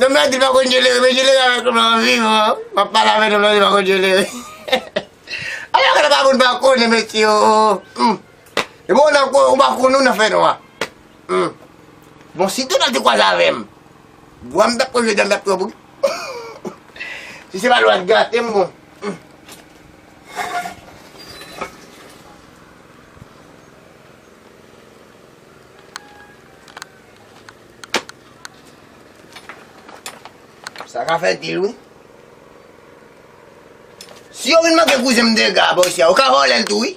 Nonm nan di l pa konn Djelere, men Djelere avèk nonm nan vivan. M ap pale avèk nonm nan, li pa konn Djelere. Alò, gade pa moun pa konnen, mesye, oh, oh. Hmm. E bon, nan ko-, ou pa konnen, ou nan fènwa. Hmm. Bon, si Donald te kwaze avè m, bwa m t ap pran jodi a, m t ap pran pou. Si se pa lwa gate m, bon. Hmm. Sa ka fè dil, wi. Si yo vin manke kouzen m dega, bò isi a, yo ka vòlè l tou, wi.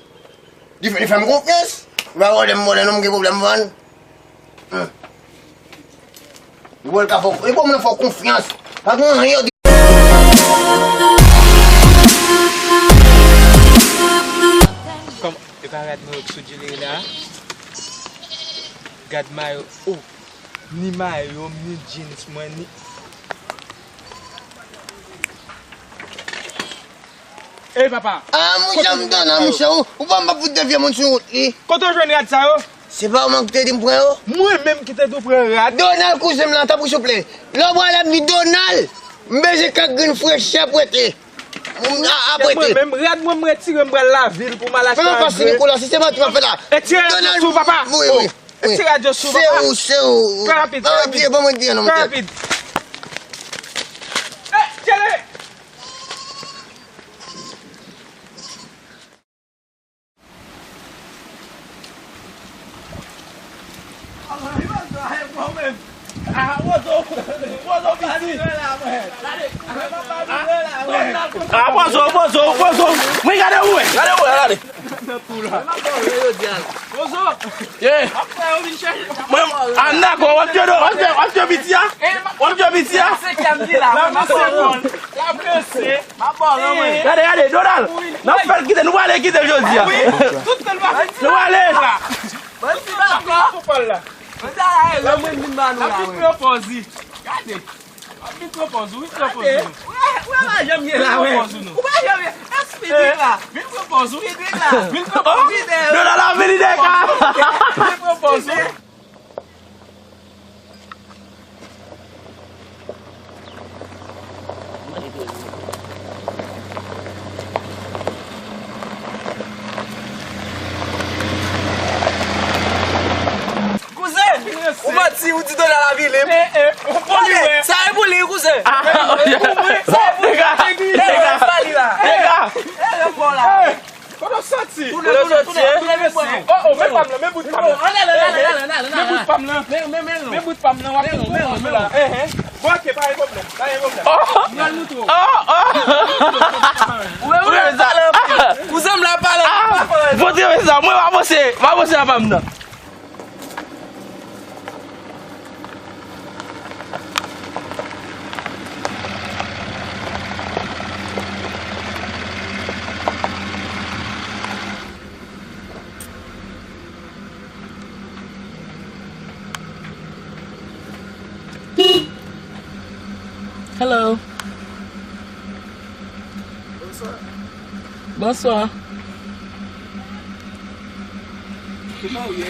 Li fè, li fè m konfyans. Li pa vòlè m, vòlè non, m gen pwoblèm vann. Hmm. Li vòlè ka fè, e bon, moun fè w konfyans. Pa gen anyen yo di. Kòm, e pa rad mwen yo k sou Djelere la. Gad mayo, oh. Ni mayo m, ni jeans mwen, ni. Ey, papa! Ah, mouche, m tande, mouche, ou, ou pa m pa fout de vye moun sou wout li. Kote w jwenn rad sa yo? Se pa ou menm ki te di m pran yo? Mwen menm ki te di w pran rad? Donald, kouzen m lan, tanpri, souple. Lè w pale, m di Donald, m bezwen kèk grenn frechè prete. M a, a prete. Mwen menm, rad mwen, m retire, m pral lavil pou m al achte. Fè m pase Nicolas, si se manti w ap fè la. Retire rad yo sou, papa. Wi, wi. Retire rad yo sou, papa. Se ou, se ou. Fè rapid, fè rapid. Fè rapid. Eh, Djelere! Ah, pozo, pozo, pozo. Mwen gade ou, gade ou, gade. Ozo! Ye! Ap fè yo vin chèche. Mwen, m dakò, w ap tchwe, w ap tchwe, w ap tchwe piti a? W ap tchwe piti a? Senkèm di la, mwen, m ap fè bon. L ap ranse. M ap ba w lan, mwen. Gade, gade, Donald, n ap fè l kite, nou prale kite l jodi a. Wi, tout tan l pa fè. Nou prale. Bon, si dakò. Fò pa l la. Mwen ta la, e lè mwen vin ba nou la, mwen. L ap vin pran pòz li. Gade. Vin pran pòz ou, vin pran pòz ou. Ou pa janm ye la, wi. Ou pa janm ye. Speed la. Vin pran pòz ou. Speed la. Vin pran pòz ou. Donald la vini dèyè ka. Vin pran pòz ou. Kouzen, ou manti, ou di Donald la vini. Sa e pou li, kouzen. Sa e pou li. Nèg la, nèg la. Kote w soti? Tounen, tounen, tounen, tounen, vin pran. Oh, oh, men pa m lan, men bout pa m lan. Men bout pa m lan. Men, men, men, men bout pa m lan, w ap vin pran la. Bon, ok, pa gen pwoblèm, pa gen pwoblèm. Mwen al moutre w. Ou wè, ou wè sa? Kouzen m la pale. Vote mwen sa, mwen pa panse, pa panse a pa m nan. Hello. Bonswa. Bonswa. Kòman w ye?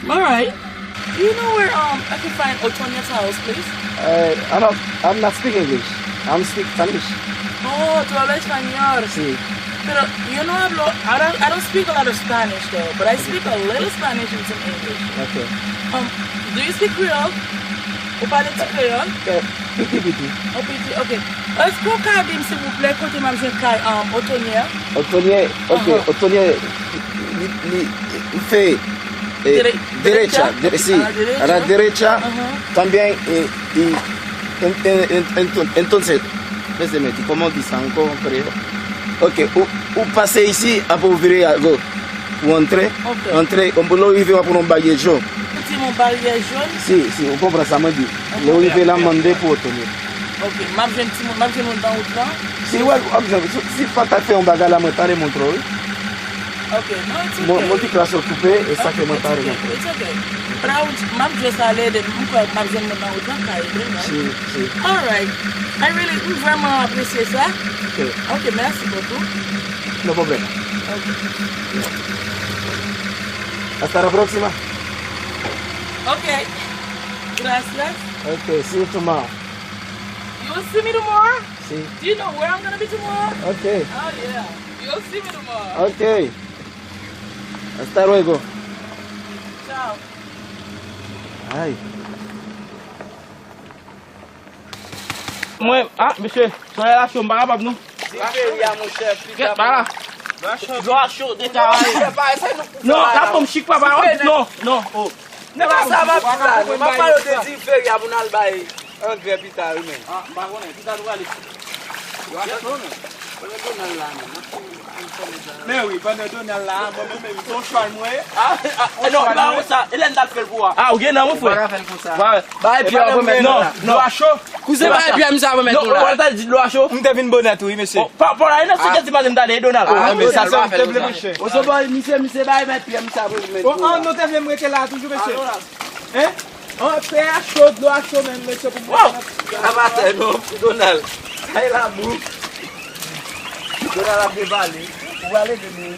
I'm alright. Do you know where um I can find Otonia's house, please? Uh, I don't, I'm not speak English. I'm speak Spanish. Oh, tú hablas español. Sí. Pero yo no hablo, I don't, I don't speak a lot of Spanish though, but I speak a little Spanish and some English. Okay. Um, do you speak Creole? Ou pale ti kreyòl? Eh, piti, piti. Oh, piti, ok. Èske w ka di m, silvouplè, kote m ap jwenn kay, um, Otoniel? Otoniel, ok, Otoniel, li, li, li fè, eh, derecha, derecha, sí, a la derecha. También, eh, y, en, en, en, ento-, entonces, espérame, ¿cómo dice en kreyòl? Ok, ou, ou pase isi, apre ou vire a gauche. Ou antre, antre, lè w rive w ap wè yon baryè jòn. Yon ti yon baryè jòn? Si, si, ou konprann sa mwen di. Lè w rive la, mande pou Otoniel. Ok, m ap jwenn timoun, m ap jwenn moun nan wout lan? Si, w ap jwenn, si, si pa ta fè yon bagay la, mwen ta remontre w, wi. Ok, non, it's ok. Mwen, mwen te klas yo koupe, e sa ke mwen ta remontre w. It's ok. Proud, m ap just ale, de, m kwè m ap jwenn moun nan wout lan, ka ede, right? Si, si. Alright. I really, m vrèman apresye sa. Ok. Ok, merci beaucoup. No problema. Ok. Hasta la próxima. Ok. Gracias. Ok, see you tomorrow. You will see me tomorrow? Sí. Do you know where I'm gonna be tomorrow? Ok. Oh, yeah. You'll see me tomorrow. Ok. Hasta luego. Ciao. Ay. Mwen, ah, mesye, solèy la cho, m pa kapab non. Di feri a, monchè, pita. Kèt, pa la. Dlo a cho, dlo a cho, de karay. Non, la fòm chik, papa. Non, non, oh. Se pa sa m ap di la, non. M ap pale de di feri a pou n al bay angrè pita, wi, men. Ah, m pa konnen, pita nou prale. Dlo a cho, non, men. Pandan Donald la, men. Men wi, pandan Donald la, mwen menm, menm, se yon chwal mwen ye. Ah, ah, non, e pa konsa. E lè n t ap fè l pou a? Ah, ou gen nan, mon frè. Ou pa ka fè l konsa. Ba, ba, epi apre, men, non, non. Dlo a cho. Kouzen, ba, epi a misye apre, men, non, Donald. Ou ta di dlo a cho? M te vin bonè tou, wi, mesye. Oh, pa, pa la, e nan sèt ti maten m t ale, Donald. Ah, men sa, sa, m te vle, monchè. Ozo boy, misye, misye, ba, e mèt pyè, misye apre, men. Oh, ah, nou te vle m rete la toujou, mesye. Hein? An, pè a cho, dlo a cho menm, mesye, pou mwen. Sa pa tè non, Donald. Sa e labou. Donald ap devale. Ou prale de nou.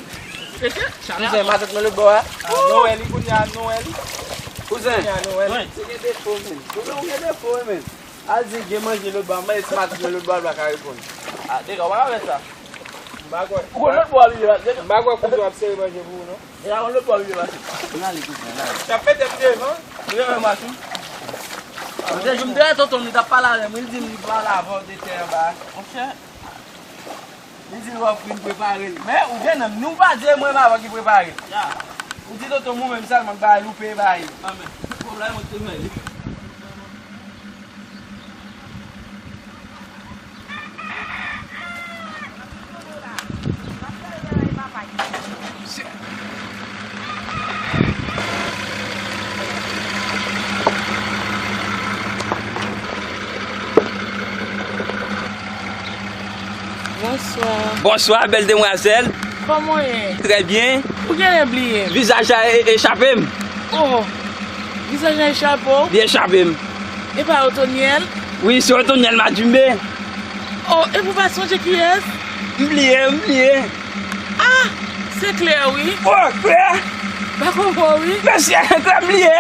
Kouzen, matant mwen lòt bò a. Ah, nou wè li kounye a, nou wè li. Kouzen. Kounye a, nou wè li. Misye gen defo, men. Kouzen, ou gen defo, wi, men. Al di gen manje lòt bò a, mande si matant mwen lòt bò a, l pa ka reponn. Ah, dega, w pa ka fè sa. M pa kwè. Ou konn lòt bò a, li la. M pa kwè kouzen ap sere manje pou ou, non. E la, yon lòt bò, wi, pase. N ale, kouzen, n ale. T ap mete m devan. Wi, wi, machin. Mwen te jwenn tonton m, li t ap pale avè m, wi, li di m li pral avè w de tè anba. Monchè. Li di l w ap vin prepare l. Men, ou gen nan, nou pa di e mwen m avan ki prepare l. Ya. Ou di tonton m ou menm sèlman k ba l, ou peye ba l. Anben, pwoblèm ou te mèt li. Bonswa. Bonswa, bèl demwazèl. Kòman w ye? Trè byen. Ou genlè bliye m. Vizaj la e- echape m. Oh, vizaj la echape w? Li echape m. E pa Otonyèl? Wi, se Otonyèl Madimbe. Oh, epi w pa sonje kiyès? M bliye, m bliye. Ah, se Klè wi. Oh, Klè! Pa konprann wi. Mesye, Klè m bliye.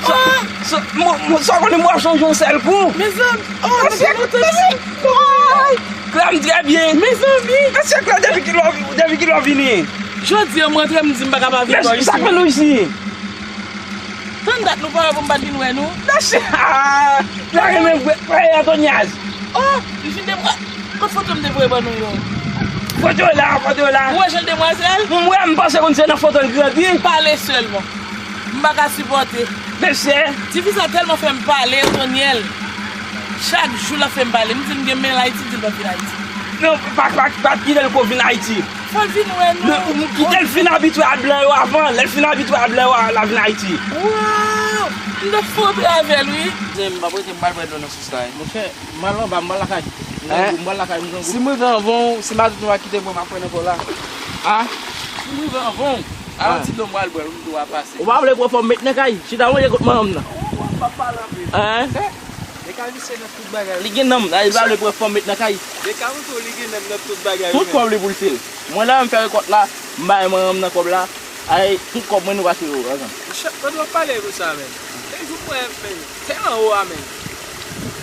Sa, oh! Sa, mo- mo- sa w konnen m wè w chanje yon sèl kou. Mezanmi, oh, mesye, mesye, mesye. Woy! Klè m trè byen. Mezanmi. Mesye Klè, depi kilè w- depi kilè w vini? Jodi a m rantre m di m pa ka pa vin bò isi. Sa k fè nou isi? Tann dat nou pa wè pou m pa t vin wè nou. Mesye, ah, la renmen vre, vre Antonyaz. Oh, li fin de mwen. Kot foto m te voye ban nou yo? Foto la, foto la. Ou wè jan demwazèl? M wè, m panse konn se nan foto l grandi. Pale sèlman. M pa ka sipòte. Mesye. Tifi sa tèlman fè m pale, Otonyèl. Chak jou l ap fè m pale. M di l m gen men l Ayiti, di l p ap vin Ayiti. Non, pa, pa, pa kite l ko vin Ayiti. Fò l vin wè nou. Non, kite l fin abitye a blan yo avan. Lè l fin abitye a blan yo, l a vin Ayiti. Waw! M t ap fè yon travèl, wi. Zen, m p ap rete, m pral pran dlo nan sous la, wi. Monchè, m al anba, m pral lakay. M grangou, m pral lakay, m grangou. Si m rive anvan w, si matant ou pa kite m, m ap pran nan kò la. A? Si m rive anvan w, a, yon ti dlo m pral bwè, m tou a pase. Ou pa vle pran fò m met nan kay? Chita manje kot manman m nan. Ou, ou, ou pa pale anpil. Hein? Deka misye nan tout bagay. Li gen nanm, li pa vle pran fò m met nan kay. Deka montre w li gen nanm nan tout bagay, wi, men. Tout kòb li pou l fil. Mwen la, m fè rekòt la, m bay manman m nan kòb la. Ay, tout kòb mwen nou pase yo, ansanm. Chèf, mwen dwe pale konsa, men. Te jou mwen, men. Tè anwo a, men.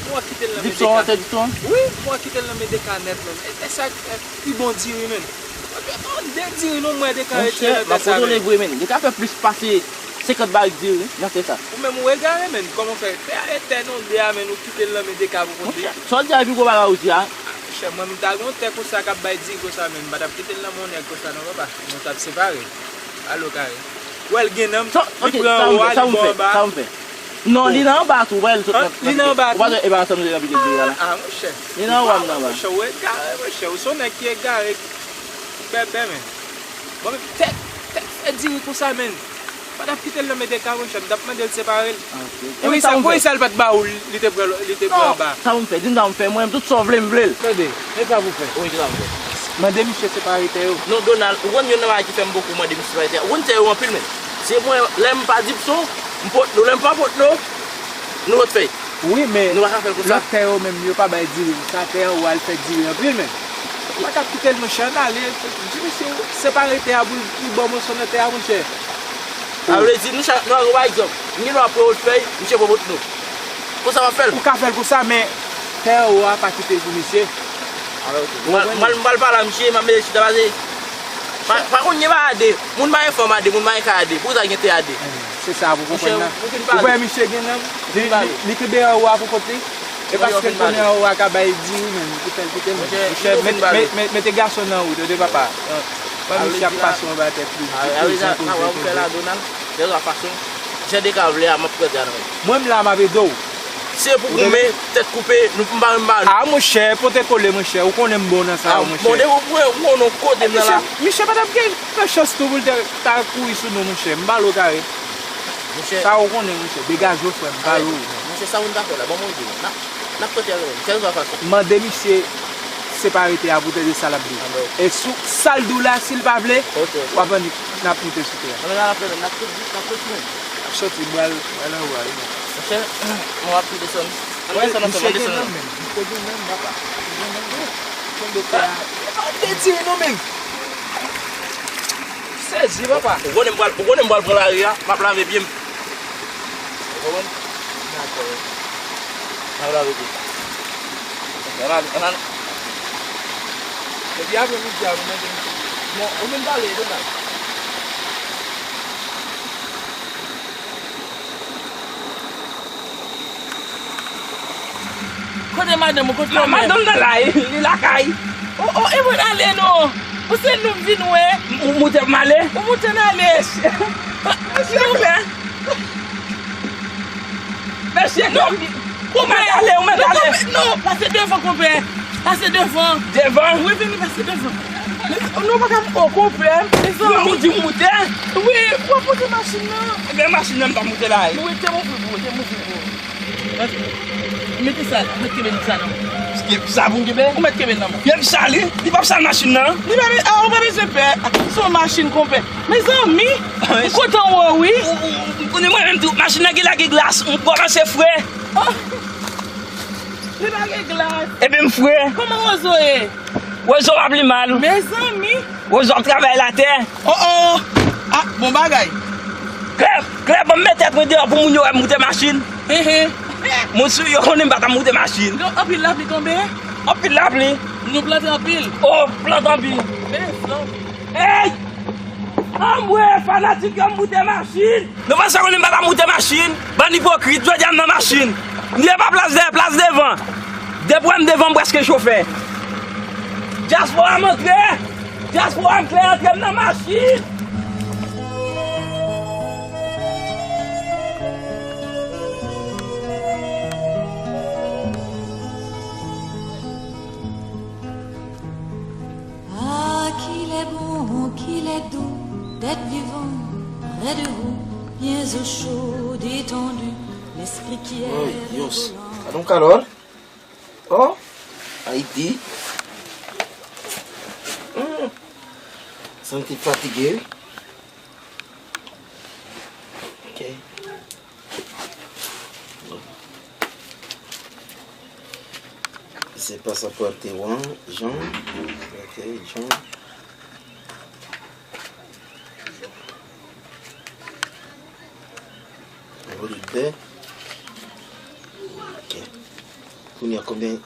Mwen kite l nan men Deka. Dipson, tè Dipson? Wi, mwen kite l nan men Deka nèt, men. E, e sa, e, pi bon diri, men. Mwen dwe tande diri, non, mwen Deka retire nan tè sa, men. Monchè, m ap kontwole vre, men. Deka fè plis pase senkant barik diri nan tè sa. Ou menm ou egare, men. Kòman fè? Tè a, e tè nou de a, men, ou kite l nan men Deka pou kont li. Monchè, sa w di a pi gwo bagay ou di a. Monchè, mwen, m ta gen yon tè konsa k ap bay diri konsa, men m pa t ap kite l nan men yon nèg konsa, non, papa. Nou t ap separe. Alo, kare. Wè l gen nanm, li pran anwo a, li ba w anba. Sa w fè? Non, li nan anba tou, wè l sot nan. Li nan anba tou? Ou pa wè e pa ansanm li nan pike diri a la? Ah, monchè. Li nan anwo a, m nan anba. Monchè, ou egare, monchè. Ou se yon nèg ki egare, ki bèbè, men. Bon, men, tèt, tèt fè diri konsa, men. Pa t ap kite l nan men Deka, monchè, m t ap mande l separe l. Ok. Poukisa, poukisa l pa t ba ou l, li te pran, li te pran anba? Non, sa pou m fè? Di m sa pou m fè, mwen menm, tout sa w vle, m vle l. Tande, men sa pou fè. Wi, ki sa pou fè? Mande misye separe tè yo. Non, Donald, ou konn youn nan bagay ki fè m poko mande misye separe tè a. Ou konn tè yo anpil, men. Se mwen, lè m pa Dipson, m pot dlo, lè m pa pot dlo, nou pot fèy. Wi, men lòt tè yo menm, yo pa bay diri pou sa, tè anwo a, l fè diri anpil, men. Ou pa t ap kite l, monchè, ann ale. Di misye separe tè a pou l, pou l ba w moso nan tè a, monchè. Sa vle di, nou chak, nou al, pa egzanp, m gen dwa pran yon fèy, misye pran yon dlo. Konsa m ap fè l. Ou ka fè l konsa, men tè anwo a, pa kite l pou misye. Ah, ok. Ou konprann? M al, m al pale a misye, m ap mete chita pase. Pa, pa konn gen bagay a de. Moun pa gen fanm a de, moun pa gen kay a de. Poukisa gen tè a de? Se sa pou konprann nan. Ou wè misye gen nanm, li, li, li kenbe anwo a pou kont li. E paske l konnen anwo a ka bay diri, men li fè l kite l. Monchè, mete gason nan wout, tande papa. Ban misye ap pase yon batè pli, pli zen, pli zen, pli zen. Jan Deka vle a, m ap pran tè a nan men. Mwen m la, m ap ede w. Se pou goumen, tèt koupe, nou m pa menm ba nou. Ah, monchè, pote kole, monchè. Ou konnen m bon nan sa yo, monchè. Bon, depi ou pran, ou konnen kote m nan la. Misye, misye pa t ap gen chans tou pou l te ta kouri sou nou, monchè. M ba l ou kare. Monchè. Sa ou konnen, monchè. Degaje w, frè m, m ba l ou. Monchè, sa moun ta fè la, ban mwen di w. N ap, n ap pran tè a, kèlkeswa fason. Mande misye separe tè a pou tande sa l ap di w. E sou sa l di w la, si l pa vle, w ap annik, n ap moute sou tè a. Anben, n ap fè, n ap soti, n ap soti, m pral, m pral anwo a, wi. Monchè, mwen ap desann. Ann desann ansanm, ann desann ansanm. Misye gen nanm menm, misye gen nanm, papa. Misye gen nanm, wi. Kenbe tè a. Ann detire nou menm. Sezi, papa. Ou konnen m pral, ou konnen m pral pran lari a, m ap lave pye m. Ou konprann? Dakò. N ap lave pye. Ann ale, ann ale. Depi apre midi a, nou manje midi. Bon, ou menm pale, Donald. Kote madanm ou, kote yo menm? Madanm nan la, li lakay. O, o, e mwen ale non. Ou se nou m vin wè. M, m moute m ale. Ou moute n ale. Mesye Klè. Mesye Klè. Ou mèt ale, ou mèt ale. Non, pase devan, konpè. Pase devan. Devan? Wi, vini pase devan. Non, pa ka, o, konpè. Mezanmi. Ou di moute? Wi, w ap moute machin nan. Ebyen, machin nan m pa moute la. Wi, te moute pou ou, te moute pou ou. Mete sa, mete, mete sa non. Sa pou m kenbe? Ou mèt kenbe l nan men w. Gen sa li, li p ap sal machin nan. Li pa be-, ah, ou pa bezwen pè. Se yon machin konpè. Mezanmi, m kontan wè w wi. Ou, ou, ou konnen mwen menm tou, machin nan gen lage glas, m kòmanse fre. Oh! Li pa gen glas. Ebyen m fre. Kòman Wozo ye? Wozo pa pli mal. Mezanmi. Wozo ap travay latè. Oh, oh. Ah, bon bagay. Klè, klè, ban m met tèt mwen deyò pou moun yo wè m moute machin. Hen, hen. Moun sou yo konnen m pa t ap moute machin. Gen anpil lapli tonbe? Anpil lapli. Nou plante anpil? Oh, plante anpil. Mezanmi. Hey! Anmwe, fanatik yo, m moute machin. Nou panse konnen m pa t ap moute machin? Bann ipokrit, jodi a m nan machin. M ye pa plas dèyè, plas devan. Depi w wè m devan, m prèske chofè. Dyaspora m antre. Dyaspora m klè antre, m nan machin. Ah, qu'il est bon, qu'il est doux d'être vivant près de vous, bien au chaud, détendu, l'esprit qui est Ay, Dios. Adon kalòl. Oh, Ayiti. Hmm. Santi fatige, wi. Ok. Se pasapò te wan, Jan. Ok, Jan. Volibè. Ok. Kounye a konbyen